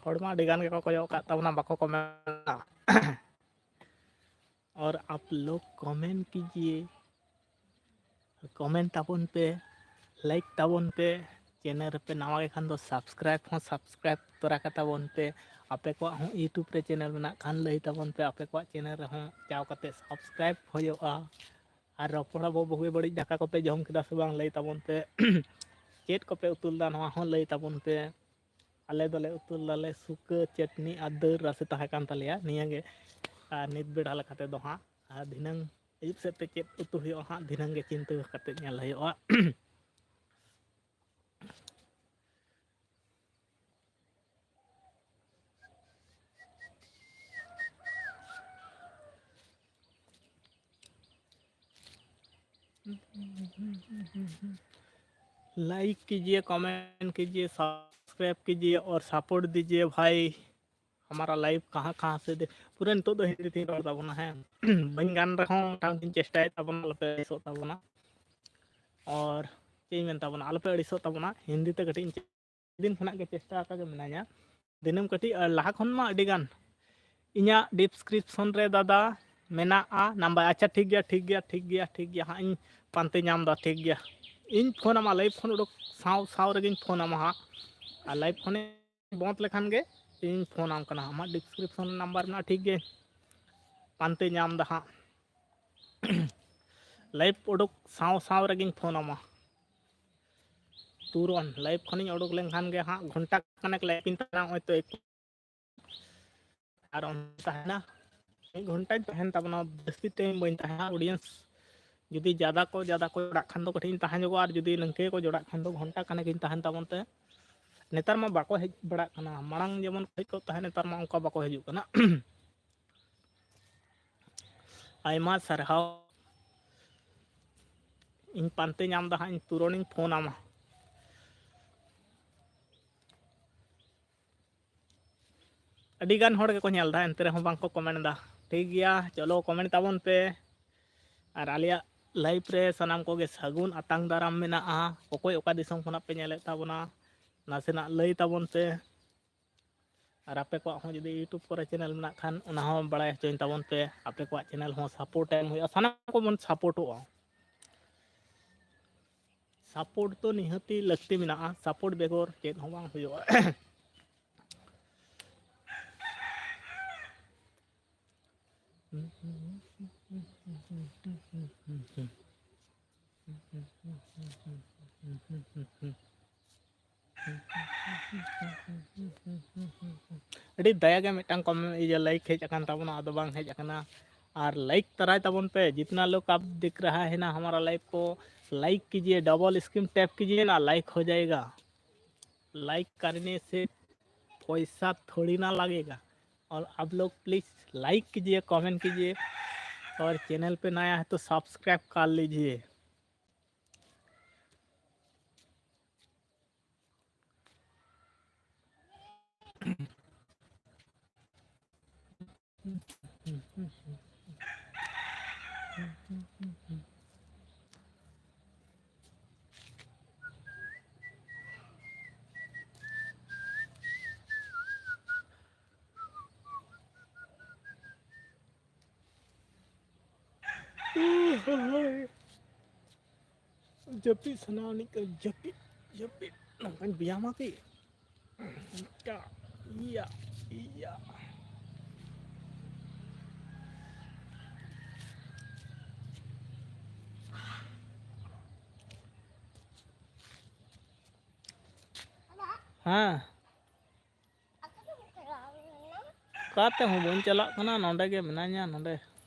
ᱦᱚᱲ ᱢᱟ ᱟᱹᱰᱤ ᱜᱟᱱ ᱜᱮᱠᱚ ᱠᱚᱭᱚᱜ ᱟᱠᱟᱫ ᱛᱟᱵᱚᱱᱟ, ᱵᱟᱠᱚ ᱠᱚᱢᱮᱱᱴᱟ᱾ और आप लोग कमेंट कीजिए, ᱠᱚᱢᱮᱱᱴ ᱛᱟᱵᱚᱱ ᱯᱮ, ᱞᱟᱭᱤᱠ ᱛᱟᱵᱚᱱ ᱯᱮ, ᱪᱮᱱᱮᱞ ᱨᱮᱯᱮ ᱱᱟᱣᱟ ᱜᱮ ᱠᱷᱟᱱ ᱫᱚ ᱥᱟᱵᱥᱠᱨᱟᱭᱤᱵ ᱦᱚᱸ ᱥᱟᱵᱥᱠᱨᱟᱭᱤᱵ ᱛᱚᱨᱟ ᱠᱟᱛᱟ ᱵᱚᱱ ᱯᱮ᱾ ᱟᱯᱮ ᱠᱚᱣᱟᱜ ᱦᱚᱸ YouTube ᱨᱮ ᱪᱮᱱᱮᱞ ᱢᱮᱱᱟᱜ ᱠᱷᱟᱱ ᱞᱟᱹᱭ ᱛᱟᱵᱚᱱ ᱯᱮ, ᱟᱯᱮ ᱠᱚᱣᱟᱜ ᱪᱮᱱᱮᱞ ᱨᱮᱦᱚᱸ ᱪᱟᱣ ᱠᱟᱛᱮ ᱥᱟᱵᱥᱠᱨᱟᱭᱤᱵ ᱦᱩᱭᱩᱜᱼᱟ᱾ ᱟᱨ ᱨᱚᱯᱚᱲ ᱟᱵᱚ, ᱵᱩᱜᱤ ᱵᱟᱹᱲᱤᱡ ᱫᱟᱠᱟ ᱠᱚᱯᱮ ᱡᱚᱢ ᱠᱮᱫᱟ ᱥᱮ ᱵᱟᱝ ᱞᱟᱹᱭ ᱛᱟᱵᱚᱱ ᱯᱮ᱾ ᱪᱮᱫ ᱠᱚᱯᱮ ᱩᱛᱩ ᱞᱮᱫᱟ ᱱᱚᱣᱟ ᱦᱚᱸ ᱞᱟᱹᱭ ᱛᱟᱵᱚᱱ ᱯᱮ᱾ ᱟᱞᱮ ᱫᱚᱞᱮ ᱩᱛᱩ ᱞᱮᱫᱟᱞᱮ ᱥᱩᱠᱟᱹ, ᱪᱟᱹᱴᱱᱤ ᱟᱨ ᱫᱟᱹᱞ ᱨᱟᱥᱮ ᱛᱟᱦᱮᱸ ᱠᱟᱱ ᱛᱟᱞᱮᱭᱟ ᱱᱤᱭᱟᱹ ᱜᱮ᱾ ᱟᱨ ᱱᱤᱛ ᱵᱮᱲᱟ ᱞᱮᱠᱟᱛᱮ ᱫᱚ ᱦᱟᱸᱜ, ᱟᱨ ᱫᱷᱤᱱᱟᱹᱝ ᱟᱹᱭᱩᱵ ᱥᱮᱫ ᱛᱮ ᱪᱮᱫ ᱩᱛᱩ ᱦᱩᱭᱩᱜᱼᱟ ᱦᱟᱸᱜ, ᱫᱷᱤᱱᱟᱹᱝ ᱜᱮ ᱪᱤᱱᱛᱟᱹ ᱠᱟᱛᱮ ᱧᱮᱞ ᱦᱩᱭᱩᱜᱼᱟ᱾ लाइक कीजिए, कमेंट कीजिए, सब्सक्राइब कीजिए और सपोर्ट दीजिए भाई। हमारा लाइव कहाँ कहाँ से दे, पूरे ᱱᱤᱛᱚᱜ ᱫᱚ ᱦᱤᱱᱫᱤ ᱛᱮᱧ ᱨᱚᱲ ᱛᱟᱵᱚᱱᱟ, ᱦᱮᱸ᱾ ᱵᱟᱹᱧ ᱜᱟᱱ ᱨᱮᱦᱚᱸ ᱢᱚᱴᱟᱢᱩᱴᱤᱧ ᱪᱮᱥᱴᱟᱭᱮᱫ ᱛᱟᱵᱚᱱᱟ, ᱟᱞᱚᱯᱮ ᱟᱹᱲᱤᱥᱚᱜ ᱛᱟᱵᱚᱱᱟ᱾ ᱟᱨ ᱪᱮᱫ ᱤᱧ ᱢᱮᱱ ᱛᱟᱵᱚᱱᱟ, ᱟᱞᱚᱯᱮ ᱟᱹᱲᱤᱥᱚᱜ ᱛᱟᱵᱚᱱᱟ, ᱦᱤᱱᱫᱤ ᱛᱮ ᱠᱟᱹᱴᱤᱡ ᱤᱧ ᱫᱤᱱ ᱠᱷᱚᱱᱟᱜ ᱜᱮ ᱪᱮᱥᱴᱟ ᱟᱠᱟᱫ ᱜᱮ ᱢᱮᱱᱟᱧᱟ᱾ ᱫᱤᱱᱟᱹᱢ ᱠᱟᱹᱴᱤᱡ, ᱟᱨ ᱞᱟᱦᱟ ᱠᱷᱚᱱ ᱢᱟ ᱟᱹᱰᱤ ᱜᱟᱱ ᱤᱧᱟᱹᱜ ᱰᱤᱥᱠᱨᱤᱯᱥᱚᱱ ᱨᱮ ᱫᱟᱫᱟ ᱢᱮᱱᱟᱜᱼᱟ ᱱᱟᱢᱵᱟᱨ᱾ ᱟᱪᱪᱷᱟ, ᱴᱷᱤᱠ ᱜᱮᱭᱟ, ᱴᱷᱤᱠ ᱜᱮᱭᱟ, ᱴᱷᱤᱠ ᱜᱮᱭᱟ, ᱴᱷᱤᱠ ᱜᱮᱭᱟ, ᱦᱟᱸᱜ ᱤᱧ ᱯᱟᱱᱛᱮ ᱧᱟᱢ ᱮᱫᱟ, ᱴᱷᱤᱠ ᱜᱮᱭᱟ᱾ ᱤᱧ ᱯᱷᱳᱱ ᱟᱢᱟ, ᱞᱟᱭᱤᱵᱷ ᱠᱷᱚᱱ ᱩᱰᱩᱠ ᱥᱟᱶ ᱥᱟᱶ ᱨᱮᱜᱮᱧ ᱯᱷᱳᱱ ᱟᱢᱟ ᱦᱟᱸᱜ᱾ ᱟᱨ ᱞᱟᱭᱤᱵᱷ ᱠᱷᱚᱱᱤᱧ ᱵᱚᱸᱫᱽ ᱞᱮᱠᱷᱟᱱ ᱜᱮ ᱤᱧ ᱯᱷᱳᱱ ᱟᱢ ᱠᱟᱱᱟ᱾ ᱟᱢᱟᱜ ᱰᱤᱥᱠᱨᱤᱯᱥᱚᱱ ᱨᱮ ᱱᱟᱢᱵᱟᱨ ᱢᱮᱱᱟᱜᱼᱟ, ᱴᱷᱤᱠ ᱜᱮ, ᱯᱟᱱᱛᱮ ᱧᱟᱢ ᱮᱫᱟ ᱦᱟᱸᱜ᱾ ᱞᱟᱭᱤᱵᱷ ᱩᱰᱩᱠ ᱥᱟᱶ ᱥᱟᱶ ᱨᱮᱜᱮᱧ ᱯᱷᱳᱱ ᱟᱢᱟ᱾ ᱛᱩᱨᱚᱱ ᱞᱟᱭᱤᱵᱷ ᱠᱷᱚᱱᱤᱧ ᱩᱰᱩᱠ ᱞᱮᱱᱠᱷᱟᱱ ᱜᱮ ᱦᱟᱸᱜ, ᱜᱷᱚᱱᱴᱟ ᱠᱷᱟᱱᱮᱠ ᱞᱟᱭᱤᱵᱷ ᱤᱧ ᱛᱟᱦᱮᱱᱟ, ᱱᱚᱜᱼᱚᱭ ᱛᱚ ᱮᱠ-, ᱟᱨ ᱚᱱᱛᱮ ᱛᱟᱦᱮᱱᱟ, ᱢᱤᱫ ᱜᱷᱚᱱᱴᱟᱧ ᱛᱟᱦᱮᱱ ᱛᱟᱵᱚᱱᱟ, ᱡᱟᱹᱥᱛᱤ ᱴᱟᱭᱤᱢ ᱵᱟᱹᱧ ᱛᱟᱦᱮᱱᱟ᱾ ᱚᱰᱤᱭᱮᱱᱥ ᱡᱩᱫᱤ ᱡᱟᱫᱟ ᱠᱚ, ᱡᱟᱫᱟ ᱠᱚ ᱡᱚᱲᱟᱜ ᱠᱷᱟᱱ ᱫᱚ ᱠᱟᱹᱴᱤᱡ ᱤᱧ ᱛᱟᱦᱮᱸ ᱧᱚᱜᱚᱜᱼᱟ, ᱟᱨ ᱡᱩᱫᱤ ᱱᱤᱝᱠᱟᱹ ᱠᱚ ᱡᱚᱲᱟᱜ ᱠᱷᱟᱱ ᱫᱚ ᱜᱷᱚᱱᱴᱟ ᱠᱷᱟᱱᱮᱠ ᱤᱧ ᱛᱟᱦᱮᱱ ᱛᱟᱵᱚᱱ ᱛᱮ᱾ ᱱᱮᱛᱟᱨ ᱢᱟ ᱵᱟᱠᱚ ᱦᱮᱡ ᱵᱟᱲᱟᱜ ᱠᱟᱱᱟ, ᱢᱟᱲᱟᱝ ᱡᱮᱢᱚᱱ ᱠᱚ ᱦᱮᱡ ᱠᱚᱜ ᱛᱟᱦᱮᱸᱫ, ᱱᱮᱛᱟᱨ ᱢᱟ ᱚᱱᱠᱟ ᱵᱟᱠᱚ ᱦᱤᱡᱩᱜ ᱠᱟᱱᱟ᱾ ᱟᱭᱢᱟ ᱥᱟᱨᱦᱟᱣ᱾ ᱤᱧ ᱯᱟᱱᱛᱮ ᱧᱟᱢ ᱮᱫᱟ ᱦᱟᱸᱜ, ᱤᱧ ᱛᱩᱨᱚᱱᱤᱧ ᱯᱷᱳᱱ ᱟᱢᱟ᱾ ᱟᱹᱰᱤ ᱜᱟᱱ ᱦᱚᱲ ᱜᱮᱠᱚ ᱧᱮᱞ ᱮᱫᱟ, ᱮᱱᱛᱮ ᱨᱮᱦᱚᱸ ᱵᱟᱝ ᱠᱚ ᱠᱚᱢᱮᱱᱴ ᱮᱫᱟ᱾ ᱴᱷᱤᱠ ᱜᱮᱭᱟ, ᱪᱚᱞᱚ ᱠᱚᱢᱮᱱᱴ ᱛᱟᱵᱚᱱ ᱯᱮ᱾ ᱟᱨ ᱟᱞᱮᱭᱟᱜ ᱞᱟᱭᱤᱵᱷ ᱨᱮ ᱥᱟᱱᱟᱢ ᱠᱚᱜᱮ ᱥᱟᱹᱜᱩᱱ ᱟᱛᱟᱝ ᱫᱟᱨᱟᱢ ᱢᱮᱱᱟᱜᱼᱟ᱾ ᱚᱠᱚᱭ ᱚᱠᱟ ᱫᱤᱥᱚᱢ ᱠᱷᱚᱱᱟᱜ ᱯᱮ ᱧᱮᱞᱮᱫ ᱛᱟᱵᱚᱱᱟ, ᱱᱟᱥᱮᱱᱟᱜ ᱞᱟᱹᱭ ᱛᱟᱵᱚᱱ ᱯᱮ᱾ ᱟᱨ ᱟᱯᱮ ᱠᱚᱣᱟᱜ ᱦᱚᱸ ᱡᱩᱫᱤ YouTube ᱠᱚᱨᱮ ᱪᱮᱱᱮᱞ ᱢᱮᱱᱟᱜ ᱠᱷᱟᱱ, ᱚᱱᱟ ᱦᱚᱸ ᱵᱟᱲᱟᱭ ᱦᱚᱪᱚᱧ ᱛᱟᱵᱚᱱ ᱯᱮ᱾ ᱟᱯᱮ ᱠᱚᱣᱟᱜ ᱪᱮᱱᱮᱞ ᱦᱚᱸ ᱥᱟᱯᱳᱨᱴ ᱮᱢ ᱦᱩᱭᱩᱜᱼᱟ, ᱥᱟᱱᱟᱢ ᱠᱚᱵᱚᱱ ᱥᱟᱯᱳᱨᱴᱚᱜᱼᱟ᱾ ᱥᱟᱯᱳᱨᱴ ᱫᱚ ᱱᱤᱦᱟᱹᱛᱤ ᱞᱟᱹᱠᱛᱤ ᱢᱮᱱᱟᱜᱼᱟ, ᱥᱟᱯᱳᱨᱴ ᱵᱮᱜᱚᱨ ᱪᱮᱫ ᱦᱚᱸ ᱵᱟᱝ ᱦᱩᱭᱩᱜᱼᱟ᱾ ᱟᱹᱰᱤ ᱫᱟᱭᱟ ᱜᱮ ᱢᱤᱫᱴᱟᱝ ᱠᱚᱢ-, ᱤᱭᱟᱹ, ᱞᱟᱭᱤᱠ ᱦᱮᱡ ᱟᱠᱟᱱ ᱛᱟᱵᱚᱱᱟ, ᱟᱫᱚ ᱵᱟᱝ ᱦᱮᱡ ᱟᱠᱟᱱᱟ᱾ ᱟᱨ ᱞᱟᱭᱤᱠ ᱛᱟᱨᱟᱭ ᱛᱟᱵᱚᱱ ᱯᱮ, ᱡᱤᱛᱱᱟ ᱞᱳᱜ ᱟᱯ ᱫᱤᱠᱷ ᱨᱟᱦᱟ ᱦᱮ ᱱᱟ ᱦᱟᱢᱟᱨᱟ ᱞᱟᱭᱤᱠ ᱠᱚ, ᱞᱟᱭᱤᱠ ᱠᱤᱡᱤᱭᱮ, ᱰᱚᱵᱚᱞ ᱥᱠᱨᱤᱱ ᱴᱮᱯ ᱠᱤᱡᱤᱭᱮ ᱱᱟ, ᱞᱟᱭᱤᱠ ᱦᱳ ᱡᱟᱭᱮᱜᱟ᱾ ᱞᱟᱭᱤᱠ ᱠᱟᱨᱱᱮ ᱥᱮ ᱯᱚᱭᱥᱟ ᱛᱷᱳᱲᱤ ᱱᱟ ᱞᱟᱜᱮᱜᱟ᱾ ᱚᱨ ᱟᱯ ᱞᱳᱜ ᱯᱞᱤᱡ ᱞᱟᱭᱤᱠ ᱠᱤᱡᱤᱭᱮ, ᱠᱚᱢᱮᱱᱴ ᱠᱤᱡᱤᱭᱮ, ᱚᱨ ᱪᱮᱱᱮᱞ ᱯᱮ ᱱᱟᱭᱟ ᱦᱮ ᱛᱚ ᱥᱟᱵᱥᱠᱨᱟᱭᱤᱵ ᱠᱟᱨ ᱞᱤᱡᱤᱭᱮ᱾ ᱡᱟᱹᱯᱤᱫ ᱥᱟᱱᱟ ᱟᱹᱱᱤᱡ ᱠᱟᱱᱟ, ᱡᱟᱹᱯᱤᱫ, ᱡᱟᱹᱯᱤᱫ᱾ ᱱᱚᱝᱠᱟᱧ ᱵᱮᱭᱟᱢᱟ ᱠᱤ? ᱤᱭᱟ, ᱤᱭᱟ, ᱤᱭᱟ᱾ ᱦᱮᱸ᱾ ᱚᱠᱟ ᱛᱮᱦᱚᱸ ᱵᱟᱹᱧ ᱪᱟᱞᱟᱜ ᱠᱟᱱᱟ, ᱱᱚᱰᱮ ᱜᱮ ᱢᱮᱱᱟᱧᱟ, ᱱᱚᱰᱮ᱾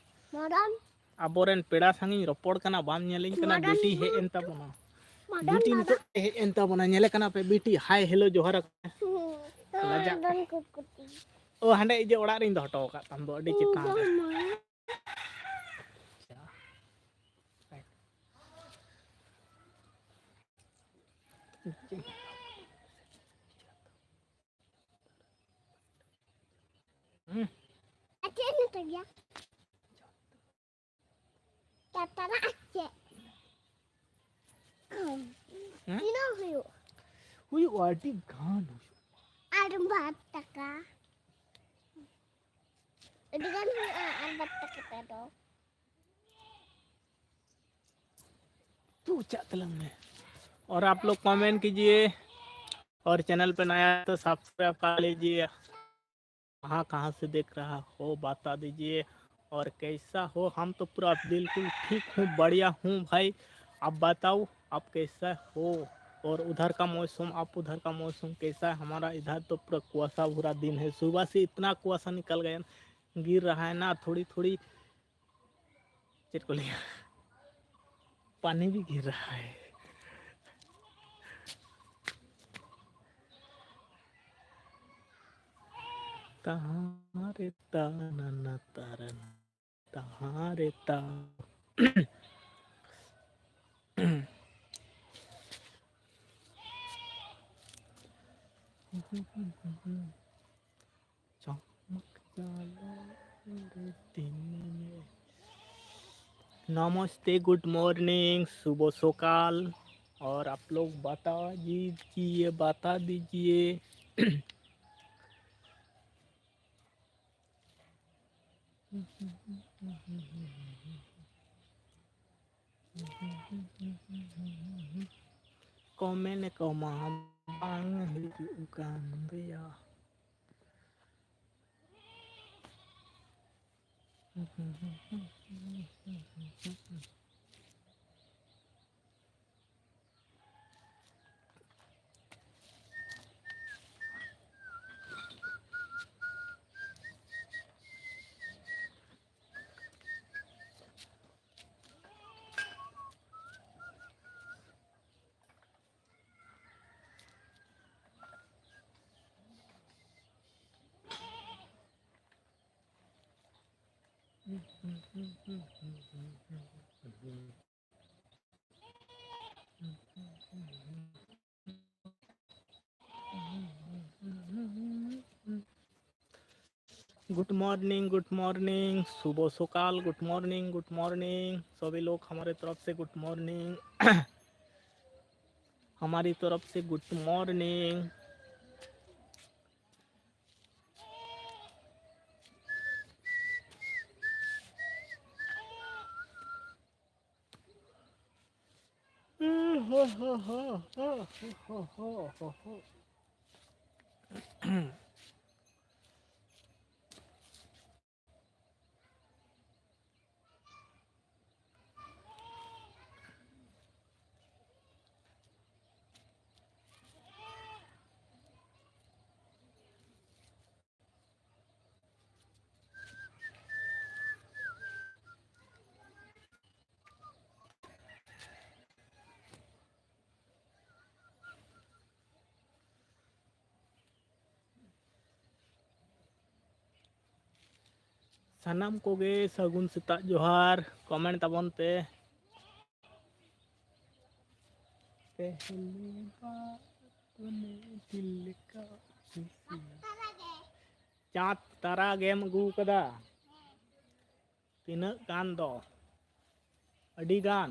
ᱢᱚᱰᱚᱱ᱾ ᱟᱵᱚᱨᱮᱱ ᱯᱮᱲᱟ ᱥᱟᱝ ᱤᱧ ᱨᱚᱯᱚᱲ ᱠᱟᱱᱟ, ᱵᱟᱢ ᱧᱮᱞᱤᱧ ᱠᱟᱱᱟ᱾ ᱢᱚᱰᱚᱱ᱾ ᱵᱤᱴᱤ ᱦᱮᱡ ᱮᱱ ᱛᱟᱵᱚᱱᱟ᱾ ᱢᱚᱰᱚᱱ, ᱵᱤᱴᱤ ᱢᱚᱰᱚᱱ᱾ ᱱᱤᱛᱚᱜ ᱦᱮᱡ ᱮᱱ ᱛᱟᱵᱚᱱᱟ, ᱧᱮᱞᱮ ᱠᱟᱱᱟ ᱯᱮ ᱵᱤᱴᱤ? ᱦᱟᱭ ᱦᱮᱞᱳ ᱡᱚᱦᱟᱨ ᱟᱠᱚ᱾ ᱦᱩᱸ, ᱞᱟᱡᱟᱜ ᱢᱚᱰᱚᱱ ᱠᱟᱱᱟ᱾ ᱠᱩᱴᱠᱩᱴᱤ᱾ ᱚ, ᱦᱟᱸᱰᱮ ᱤᱭᱟᱹ ᱚᱲᱟᱜ ᱨᱤᱧ ᱫᱚᱦᱚ ᱦᱚᱴᱚ ᱟᱠᱟᱫ ᱛᱟᱢ ᱫᱚ, ᱟᱹᱰᱤ ᱪᱮᱛᱟᱱ ᱨᱮ᱾ ᱵᱟᱝᱟ᱾ ᱦᱩᱸ᱾ ᱟᱨ ᱪᱮᱫ ᱮᱢ ᱢᱮᱛᱟ ᱜᱮᱭᱟ? ᱴᱟᱴᱟᱨᱟᱜ ᱪᱮᱫ? ᱦᱩᱸ? ᱛᱤᱱᱟᱹᱜ ᱦᱩᱭᱩᱜ? ᱦᱩᱭᱩᱜᱼᱟ, ᱟᱹᱰᱤ ᱜᱟᱱ ᱦᱩᱭᱩᱜᱼᱟ᱾ ᱟᱨ ᱵᱟᱨ ᱴᱟᱠᱟ᱾ ᱟᱹᱰᱤ ᱜᱟᱱ ᱦᱩᱭᱩᱜᱼᱟ ᱟᱨ ᱵᱟᱨ ᱴᱟᱠᱟ ᱛᱮᱫᱚ᱾ ᱛᱩ ᱪᱟᱜ ᱛᱟᱞᱟᱝ ᱢᱮ᱾ और आप लोग कमेंट कीजिए और चैनल पे नया है तो सब्सक्राइब कर लीजिए। कहाँ कहाँ से देख रहा हो बता दीजिए। और कैसा हो? हम तो पूरा बिल्कुल ठीक हूँ, बढ़िया हूँ भाई। आप बताओ आप कैसा हो? और उधर का मौसम, आप उधर का मौसम कैसा है? हमारा इधर तो पूरा कुआसा भरा दिन है, सुबह से इतना कुआसा निकल गया, गिर रहा है ना थोड़ी थोड़ी। चेत को लिया, पानी भी गिर रहा है। तहारे ताना ना तारन, तहारे ता। चमक जाला। नमस्ते, गुड मॉर्निंग, शुभ सकाल। और आप लोग बता दीजिए, बता दीजिए। ᱠᱚᱢᱮᱱᱴ ᱠᱚᱢᱟ ᱵᱟᱝ ᱦᱤᱡᱩᱜ ᱠᱟᱱ ᱜᱮᱭᱟ᱾ गुड मॉर्निंग, गुड मॉर्निंग, शुभ सकाल, गुड मॉर्निंग, गुड मॉर्निंग सभी लोग, हमारे तरफ से गुड मॉर्निंग। हमारी तरफ से गुड मॉर्निंग। ᱥᱟᱱᱟᱢ ᱠᱚᱜᱮ ᱥᱟᱹᱜᱩᱱ ᱥᱮᱛᱟᱜ ᱡᱚᱦᱟᱨ, ᱠᱚᱢᱮᱱᱴ ᱛᱟᱵᱚᱱ ᱯᱮ᱾ ᱯᱮᱦᱞᱤ ᱵᱟᱨ ᱛᱩᱢᱦᱮ ᱫᱤᱞ ᱠᱟ ᱠᱷᱩᱥᱤ᱾ ᱪᱟᱸᱫ ᱛᱟᱨᱟ ᱜᱮᱢ ᱟᱹᱜᱩ ᱠᱟᱫᱟ᱾ ᱛᱤᱱᱟᱹᱜ ᱜᱟᱱ ᱫᱚ? ᱟᱹᱰᱤ ᱜᱟᱱ᱾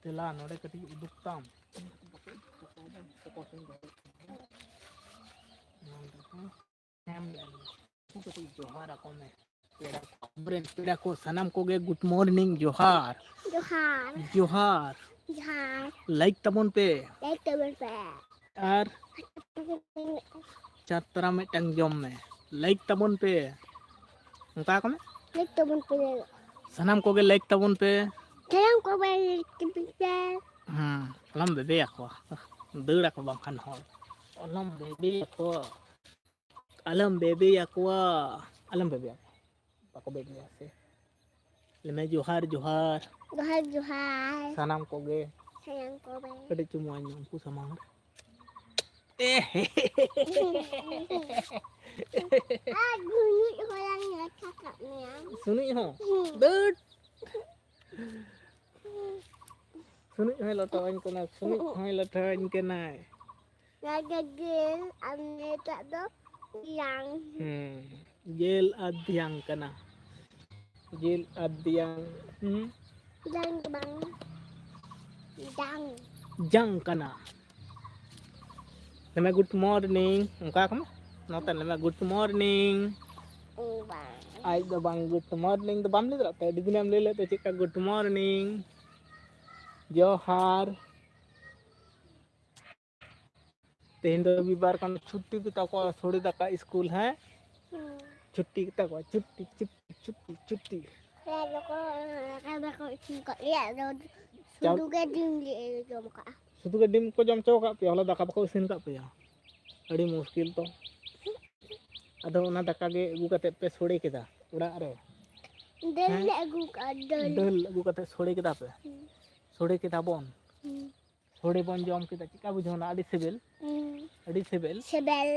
ᱫᱮᱞᱟ ᱱᱚᱰᱮ ᱠᱟᱹᱴᱤᱡ ᱩᱫᱩᱜ ᱛᱟᱢ᱾ ᱡᱚᱦᱟᱨ ᱟᱠᱚ ᱢᱮ᱾ ᱯᱮᱲᱟ ᱠᱚ, ᱟᱵᱚᱨᱮᱱ ᱯᱮᱲᱟ ᱠᱚ ᱥᱟᱱᱟᱢ ᱠᱚᱜᱮ good morning, ᱡᱚᱦᱟᱨ᱾ ᱡᱚᱦᱟᱨ᱾ ᱡᱚᱦᱟᱨ᱾ ᱡᱚᱦᱟᱨ᱾ Like ᱛᱟᱵᱚᱱ ᱯᱮ᱾ Like ᱛᱟᱵᱚᱱ ᱯᱮ᱾ ᱟᱨ ᱪᱟᱨ ᱛᱟᱨᱟ ᱢᱤᱫᱴᱟᱝ ᱡᱚᱢ ᱢᱮ᱾ Like ᱛᱟᱵᱚᱱ ᱯᱮ᱾ ᱚᱱᱠᱟ ᱠᱚ ᱢᱮ᱾ Like ᱛᱟᱵᱚᱱ ᱯᱮ᱾ ᱥᱟᱱᱟᱢ ᱠᱚᱜᱮ like ᱛᱟᱵᱚᱱ ᱯᱮ᱾ ᱥᱟᱱᱟᱢ ᱠᱚᱜᱮ like ᱛᱟᱵᱚᱱ ᱯᱮ᱾ ᱦᱮᱸ, ᱟᱞᱚᱢ ᱵᱮᱵᱮᱭᱟᱠᱚᱣᱟ᱾ ᱫᱟᱹᱲ ᱟᱠᱚ ᱵᱟᱝᱠᱷᱟᱱ ᱦᱚᱲ᱾ ᱟᱞᱚᱢ ᱵᱮᱵᱮᱭᱟᱠᱚᱣᱟ᱾ ᱟᱞᱚᱢ ᱵᱮᱵᱮᱭᱟᱠᱚᱣᱟ᱾ ᱟᱞᱚᱢ ᱵᱮᱵᱮᱭᱟᱠᱚᱣᱟ᱾ ᱵᱟᱠᱚ ᱵᱮᱵᱮᱭᱟ ᱥᱮ᱾ ᱞᱟᱹᱭ ᱢᱮ, ᱡᱚᱦᱟᱨ, ᱡᱚᱦᱟᱨ᱾ ᱡᱚᱦᱟᱨ, ᱡᱚᱦᱟᱨ᱾ ᱥᱟᱱᱟᱢ ᱠᱚᱜᱮ᱾ ᱥᱟᱱᱟᱢ ᱠᱚᱜᱮ᱾ ᱠᱟᱹᱴᱤᱡ ᱪᱩᱢᱩ ᱟᱹᱧ ᱢᱮ ᱩᱱᱠᱩ ᱥᱟᱢᱟᱝ ᱨᱮ᱾ ᱮ ᱦᱮ᱾ ᱟᱨ ᱥᱩᱱᱩᱡ ᱦᱚᱞᱟᱧ ᱞᱟᱴᱷᱟ ᱠᱟᱜ ᱢᱮᱭᱟ᱾ ᱥᱩᱱᱩᱡ ᱦᱚᱸ? ᱦᱩᱸ᱾ ᱫᱟᱹᱲ᱾ ᱥᱩᱱᱩᱡ ᱦᱚᱸᱭ ᱞᱟᱴᱷᱟᱣᱟᱹᱧ ᱠᱟᱱᱟ, ᱥᱩᱱᱩᱡ ᱦᱚᱸᱭ ᱞᱟᱴᱷᱟᱣᱟᱹᱧ ᱠᱟᱱᱟᱭ᱾ ᱱᱚᱣᱟ ᱫᱚ ᱡᱤᱞ ᱟᱨ ᱱᱤᱛᱚᱜ ᱫᱚ ᱫᱷᱮᱭᱟᱝ᱾ ᱦᱩᱸ, ᱡᱤᱞ ᱟᱨ ᱫᱷᱮᱭᱟᱝ ᱠᱟᱱᱟ᱾ ᱡᱤᱞ ᱟᱨ ᱫᱷᱮᱭᱟᱝ, ᱦᱩᱸ? ᱫᱷᱮᱭᱟᱝ ᱫᱚ ᱵᱟᱝ, ᱡᱟᱝ᱾ ᱡᱟᱝ ᱠᱟᱱᱟ᱾ ᱞᱟᱹᱭ ᱢᱮ, good morning᱾ ᱚᱱᱠᱟ ᱠᱚ ᱢᱮ᱾ ᱱᱚᱛᱮ ᱞᱟᱹᱭ ᱢᱮ, good morning᱾ ᱵᱟᱝ᱾ ᱟᱡ ᱫᱚ ᱵᱟᱝ, good morning ᱫᱚ ᱵᱟᱢ ᱞᱟᱹᱭ ᱫᱟᱲᱮᱭᱟᱜ ᱛᱟᱭᱟ᱾ ᱟᱹᱰᱤ ᱫᱤᱱᱮᱢ ᱞᱟᱹᱭ ᱞᱮᱫ ᱫᱚ ᱪᱮᱫ ᱞᱮᱠᱟ, good morning, ᱡᱚᱦᱟᱨ᱾ ᱛᱮᱦᱮᱧ ᱫᱚ ᱨᱚᱵᱤᱵᱟᱨ ᱠᱟᱱᱟ, ᱪᱷᱩᱴᱤ ᱜᱮᱛᱟ ᱠᱚᱣᱟ ᱥᱚᱲᱮ ᱫᱟᱠᱟ ᱥᱠᱩᱞ, ᱦᱮᱸ? ᱦᱩᱸ᱾ ᱪᱷᱩᱴᱤ ᱜᱮᱛᱟ ᱠᱚᱣᱟ, ᱪᱷᱩᱴᱤ, ᱪᱷᱩᱴᱤ, ᱪᱷᱩᱴᱤ, ᱪᱷᱩᱴᱤ᱾ ᱟᱞᱮ ᱫᱚᱠᱚ, ᱟᱞᱮ ᱫᱚᱠᱚ ᱤᱥᱤᱱ ᱠᱟᱜ ᱞᱮᱭᱟ, ᱟᱫᱚ ᱪᱟᱣ- ᱥᱩᱫᱷᱩ ᱜᱮ ᱰᱤᱢ ᱞᱮ ᱡᱚᱢ ᱠᱟᱜᱼᱟ᱾ ᱥᱩᱫᱷᱩ ᱜᱮ ᱰᱤᱢ ᱠᱚ ᱡᱚᱢ ᱦᱚᱪᱚ ᱟᱠᱟᱫ ᱯᱮᱭᱟ, ᱦᱚᱞᱟ ᱫᱟᱠᱟ ᱵᱟᱠᱚ ᱤᱥᱤᱱ ᱟᱠᱟᱫ ᱯᱮᱭᱟ? ᱟᱹᱰᱤ ᱢᱩᱥᱠᱤᱞ ᱛᱚ᱾ ᱟᱫᱚ ᱚᱱᱟ ᱫᱟᱠᱟ ᱜᱮ ᱟᱹᱜᱩ ᱠᱟᱛᱮᱫ ᱯᱮ ᱥᱚᱲᱮ ᱠᱮᱫᱟ ᱚᱲᱟᱜ ᱨᱮ? ᱫᱟᱹᱞ ᱦᱮᱸ? ᱞᱮ ᱟᱹᱜᱩ ᱠᱟᱜᱼᱟ, ᱫᱟᱹᱞ᱾ ᱫᱟᱹᱞ ᱟᱹᱜᱩ ᱠᱟᱛᱮᱫ ᱥᱚᱲᱮ ᱠᱮᱫᱟ ᱯᱮ? ᱦᱩᱸ᱾ ᱥᱚᱲᱮ ᱠᱮᱫᱟ ᱵᱚᱱ᱾ ᱦᱩᱸ᱾ ᱥᱚᱲᱮ ᱵᱚᱱ ᱡᱚᱢ ᱠᱮᱫᱟ, ᱪᱮᱫᱠᱟ ᱵᱩᱡᱷᱟᱹᱣᱱᱟ? ᱟᱹᱰᱤ ᱥᱤᱵᱤᱞ? ᱦᱩᱸ᱾ ᱟᱹᱰᱤ ᱥᱤᱵᱤᱞ? ᱥᱤᱵᱤᱞ᱾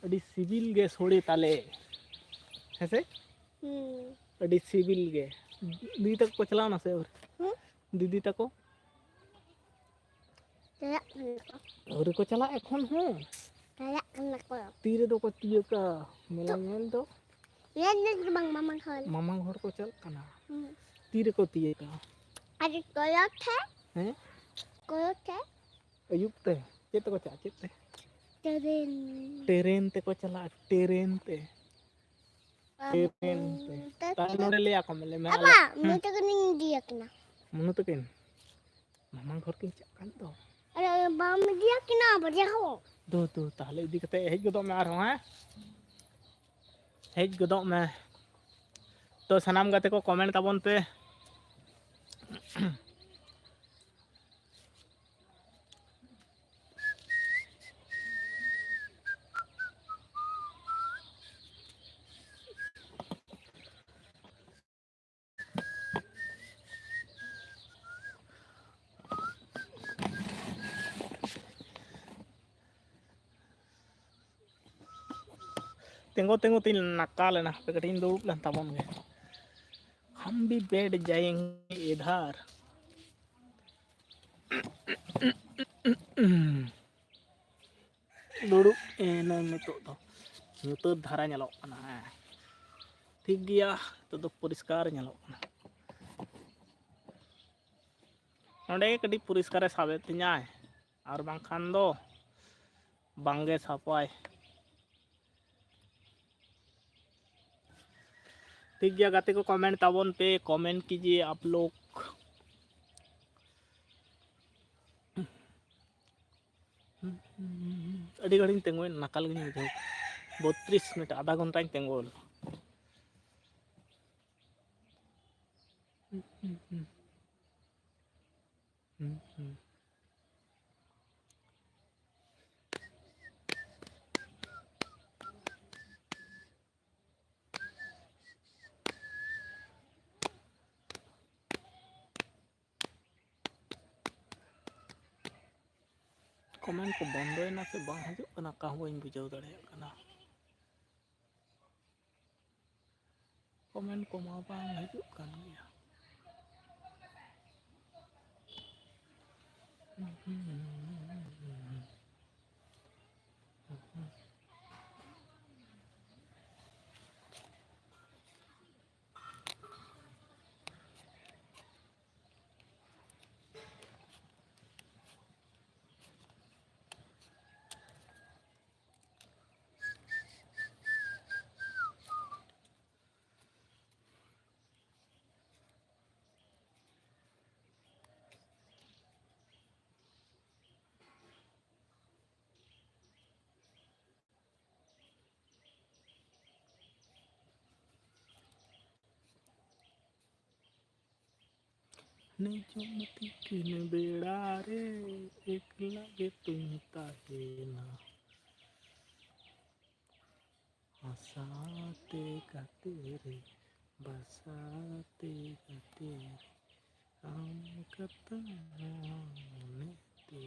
ᱟᱹᱰᱤ ᱥᱤᱵᱤᱞ ᱜᱮ ᱥᱚᱲᱮ ᱛᱟᱞᱮ᱾ ᱦᱮᱸᱥᱮ? ᱦᱩᱸ᱾ ᱟᱹᱰᱤ ᱥᱤᱵᱤᱞ ᱜᱮ᱾ ᱫᱤᱫᱤ ᱛᱟᱠᱚ ᱠᱚ ᱪᱟᱞᱟᱣᱱᱟ ᱥᱮ ᱟᱹᱣᱨᱤ? ᱦᱩᱸ? ᱫᱤᱫᱤ ᱛᱟᱠᱚ? ᱪᱟᱞᱟᱜ ᱠᱟᱱᱟ ᱠᱚ᱾ ᱟᱹᱣᱨᱤ ᱠᱚ ᱪᱟᱞᱟᱜ ᱮᱠᱷᱚᱱ ᱦᱚᱸ? ᱪᱟᱞᱟᱜ ᱠᱟᱱᱟ ᱠᱚ᱾ ᱛᱤ ᱨᱮᱫᱚ ᱠᱚ ᱛᱤᱭᱳᱜᱟ ᱢᱮᱞᱟ ᱧᱮᱞ ᱫᱚ? ᱧᱮᱞ ᱧᱮᱞ ᱫᱚ ᱵᱟᱝ, ᱢᱟᱢᱟ ᱜᱷᱚᱨ᱾ ᱢᱟᱢᱟ ᱜᱷᱚᱨ ᱠᱚ ᱪᱟᱞᱟᱜ ᱠᱟᱱᱟ? ᱦᱩᱸ᱾ ᱛᱤ ᱨᱮᱠᱚ ᱛᱤᱭᱳᱜᱟ? ᱟᱨ ᱠᱚᱭᱚᱜ ᱛᱮ? ᱦᱮᱸ? ᱠᱚᱭᱚᱜ ᱛᱮ? ᱟᱹᱭᱩᱵ ᱛᱮ? ᱪᱮᱫ ᱛᱮᱠᱚ ᱪᱟᱞᱟᱜᱼᱟ? ᱪᱮᱫ ᱛᱮ? ᱴᱨᱮᱱ᱾ ᱴᱨᱮᱱ ᱛᱮᱠᱚ ᱪᱟᱞᱟᱜᱼᱟ, ᱴᱨᱮᱱ ᱛᱮ᱾ ᱴᱨᱮᱱ ᱛᱮ᱾ ᱛᱟᱦᱞᱮ ᱱᱚᱰᱮ ᱞᱟᱹᱭ ᱟᱠᱚ ᱢᱮ, ᱞᱟᱹᱭ ᱢᱮ, ᱟᱵᱟ, ᱟᱞᱮ, ᱦᱮᱸ᱾ ᱢᱩᱪᱟᱹᱫ ᱠᱟᱹᱱᱟᱹᱧ ᱤᱫᱤᱭᱟᱠᱤᱱᱟ᱾ ᱢᱩᱱᱩ ᱛᱟᱹᱠᱤᱱ? ᱢᱟᱢᱟ ᱜᱷᱚᱨ ᱠᱤᱱ ᱪᱟᱞᱟᱜ ᱠᱟᱱ ᱫᱚ᱾ ᱟᱨᱮ, ᱵᱟᱢ ᱤᱫᱤᱭᱟᱠᱤᱱᱟ ᱵᱟᱡᱟᱨ ᱦᱚᱸ? ᱫᱩ, ᱫᱩ, ᱛᱟᱦᱞᱮ ᱤᱫᱤ ᱠᱟᱛᱮ ᱦᱮᱡ ᱜᱚᱫᱚᱜ ᱢᱮ ᱟᱨᱦᱚᱸ, ᱦᱮᱸ? ᱦᱮᱡ ᱜᱚᱫᱚᱜ ᱢᱮ᱾ ᱛᱚ, ᱥᱟᱱᱟᱢ ᱜᱟᱛᱮ ᱠᱚ comment ᱛᱟᱵᱚᱱ ᱯᱮ᱾ ᱛᱤᱸᱜᱩ ᱛᱤᱸᱜᱩ ᱛᱤᱧ ᱱᱟᱠᱟ ᱞᱮᱱᱟ, ᱦᱟᱯᱮ ᱠᱟᱹᱴᱤᱡ ᱤᱧ ᱫᱩᱲᱩᱵ ᱞᱮᱱ ᱛᱟᱵᱚᱱ ᱜᱮ᱾ हम भी बैठ जाएंगे इधर। ᱫᱩᱲᱩᱵ ᱮᱱᱟᱹᱧ ᱱᱤᱛᱚᱜ ᱫᱚ᱾ ᱧᱩᱛᱟᱹᱛ ᱫᱷᱟᱨᱟ ᱧᱮᱞᱚᱜ ᱠᱟᱱᱟ, ᱦᱮᱸ᱾ ᱴᱷᱤᱠ ᱜᱮᱭᱟ, ᱱᱤᱛᱚᱜ ᱫᱚ ᱯᱚᱨᱤᱥᱠᱟᱨ ᱧᱮᱞᱚᱜ ᱠᱟᱱᱟ᱾ ᱱᱚᱸᱰᱮ ᱜᱮ ᱠᱟᱹᱴᱤᱡ ᱯᱚᱨᱤᱥᱠᱟᱨᱮ ᱥᱟᱵᱮᱫ ᱛᱤᱧᱟᱭ, ᱟᱨ ᱵᱟᱝᱠᱷᱟᱱ ᱫᱚ ᱵᱟᱝᱜᱮ ᱥᱟᱯᱷᱟᱭ᱾ ᱴᱷᱤᱠ ᱜᱮᱭᱟ ᱜᱟᱛᱮ ᱠᱚ, comment ᱛᱟᱵᱚᱱ ᱯᱮ, comment कीजिए आप लोग। ᱟᱹᱰᱤ ᱜᱷᱟᱹᱲᱤᱡ ᱤᱧ ᱛᱤᱸᱜᱩᱭᱮᱱᱟ, ᱱᱟᱠᱟᱞ ᱜᱤᱧ ᱵᱩᱡᱷᱟᱹᱣ ᱠᱮᱫᱟ᱾ ᱵᱚᱛᱨᱤᱥ ᱢᱤᱱᱤᱴ, ᱟᱫᱷᱟ ᱜᱷᱚᱱᱴᱟᱧ ᱛᱤᱸᱜᱩ ᱞᱮᱱᱟ᱾ Comment ᱠᱚ ᱵᱚᱱᱫᱚᱭᱮᱱᱟ ᱥᱮ ᱵᱟᱝ ᱦᱤᱡᱩᱜ ᱠᱟᱱᱟ, ᱚᱠᱟ ᱦᱚᱸ ᱵᱟᱹᱧ ᱵᱩᱡᱷᱟᱹᱣ ᱫᱟᱲᱮᱭᱟᱜ ᱠᱟᱱᱟ᱾ Comment ᱠᱚᱢᱟ ᱵᱟᱝ ᱦᱤᱡᱩᱜ ᱠᱟᱱ ᱜᱮᱭᱟ᱾ ᱱᱤᱡᱚᱢ ᱛᱤᱠᱤᱱ ᱵᱮᱲᱟ ᱨᱮ ᱮᱠᱞᱟ ᱜᱮᱛᱚᱧ ᱛᱟᱦᱮᱱᱟ᱾ ᱦᱟᱥᱟᱛᱮ ᱜᱟᱛᱮ ᱨᱮ, ᱵᱟᱥᱟᱛᱮ ᱜᱟᱛᱮ ᱨᱮ, ᱟᱢ ᱠᱟᱛᱷᱟ ᱢᱚᱱᱮᱛᱮ᱾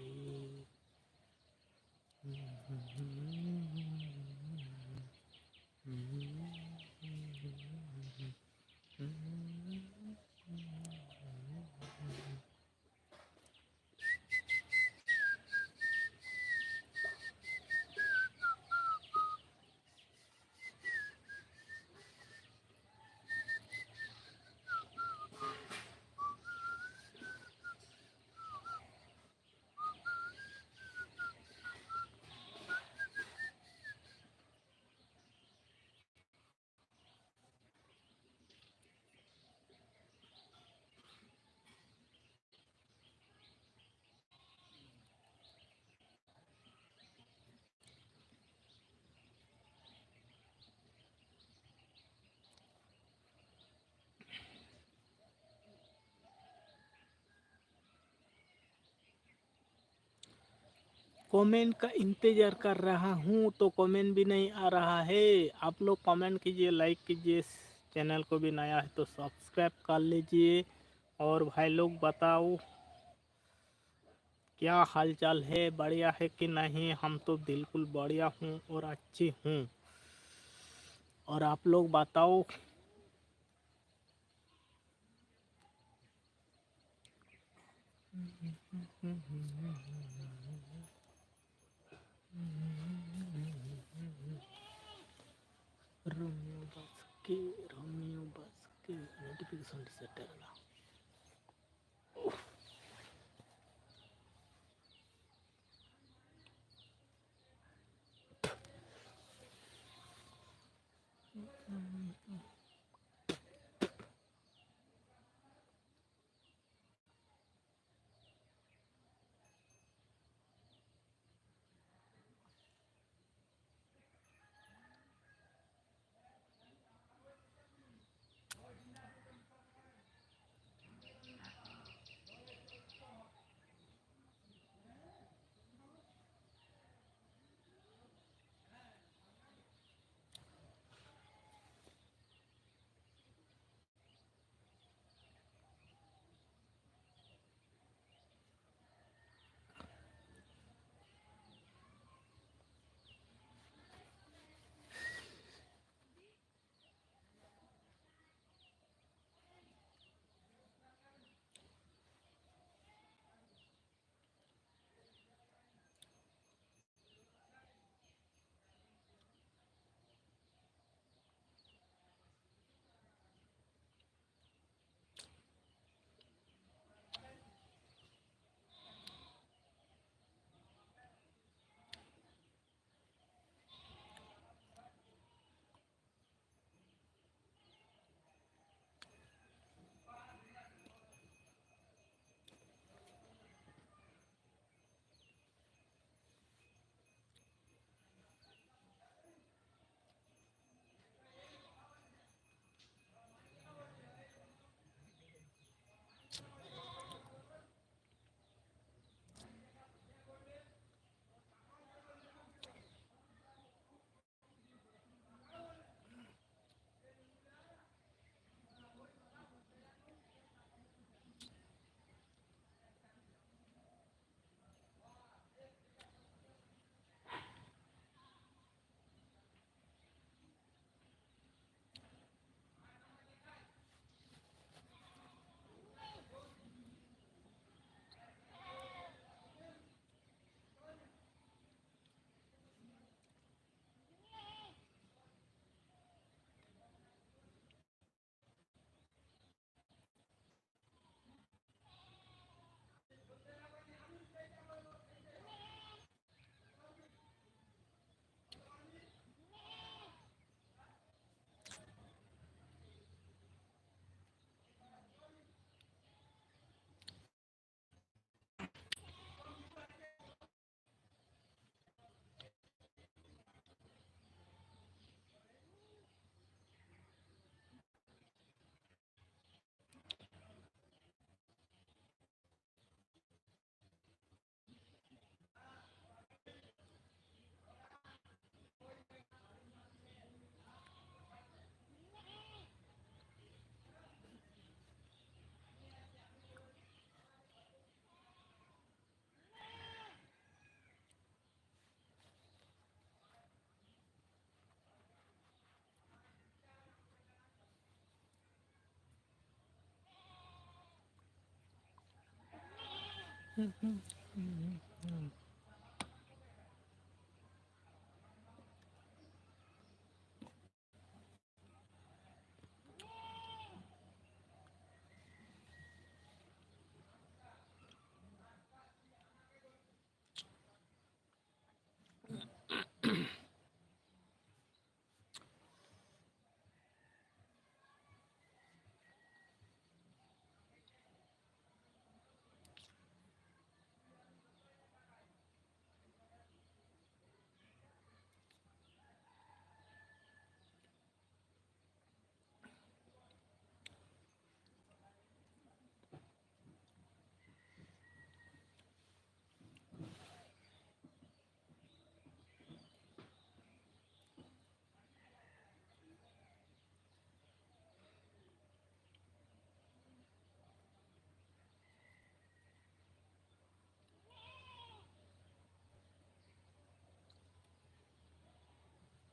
कमेंट का इंतज़ार कर रहा हूँ, तो कमेंट भी नहीं आ रहा है। आप लोग कमेंट कीजिए, लाइक कीजिए, चैनल को भी नया है तो सब्सक्राइब कर लीजिए। और भाई लोग बताओ, क्या हालचाल है, बढ़िया है कि नहीं? हम तो बिल्कुल बढ़िया हूँ और अच्छी हूँ। और आप लोग बताओ। ᱨᱳᱢᱤᱭᱳ ᱵᱟᱥᱠᱮ, ᱨᱳᱢᱤᱭᱳ ᱵᱟᱥᱠᱮ, ᱱᱳᱴᱤᱯᱷᱤᱠᱮᱥᱚᱱ ᱨᱮ ᱥᱮᱴᱮᱨ ᱮᱱᱟ᱾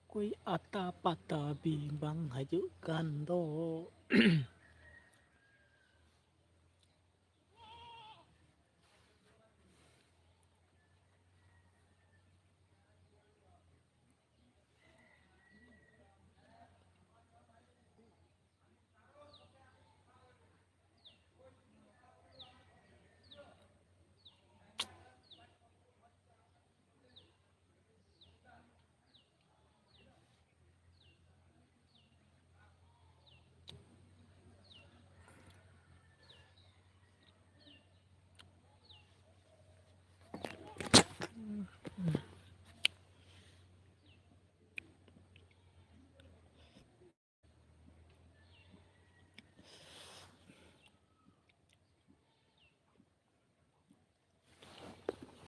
ᱚᱠᱚᱭ ᱟᱛᱟ ᱯᱟᱛᱟ ᱵᱤ ᱵᱟᱝ ᱦᱤᱡᱩᱜ ᱠᱟᱱ ᱫᱚ᱾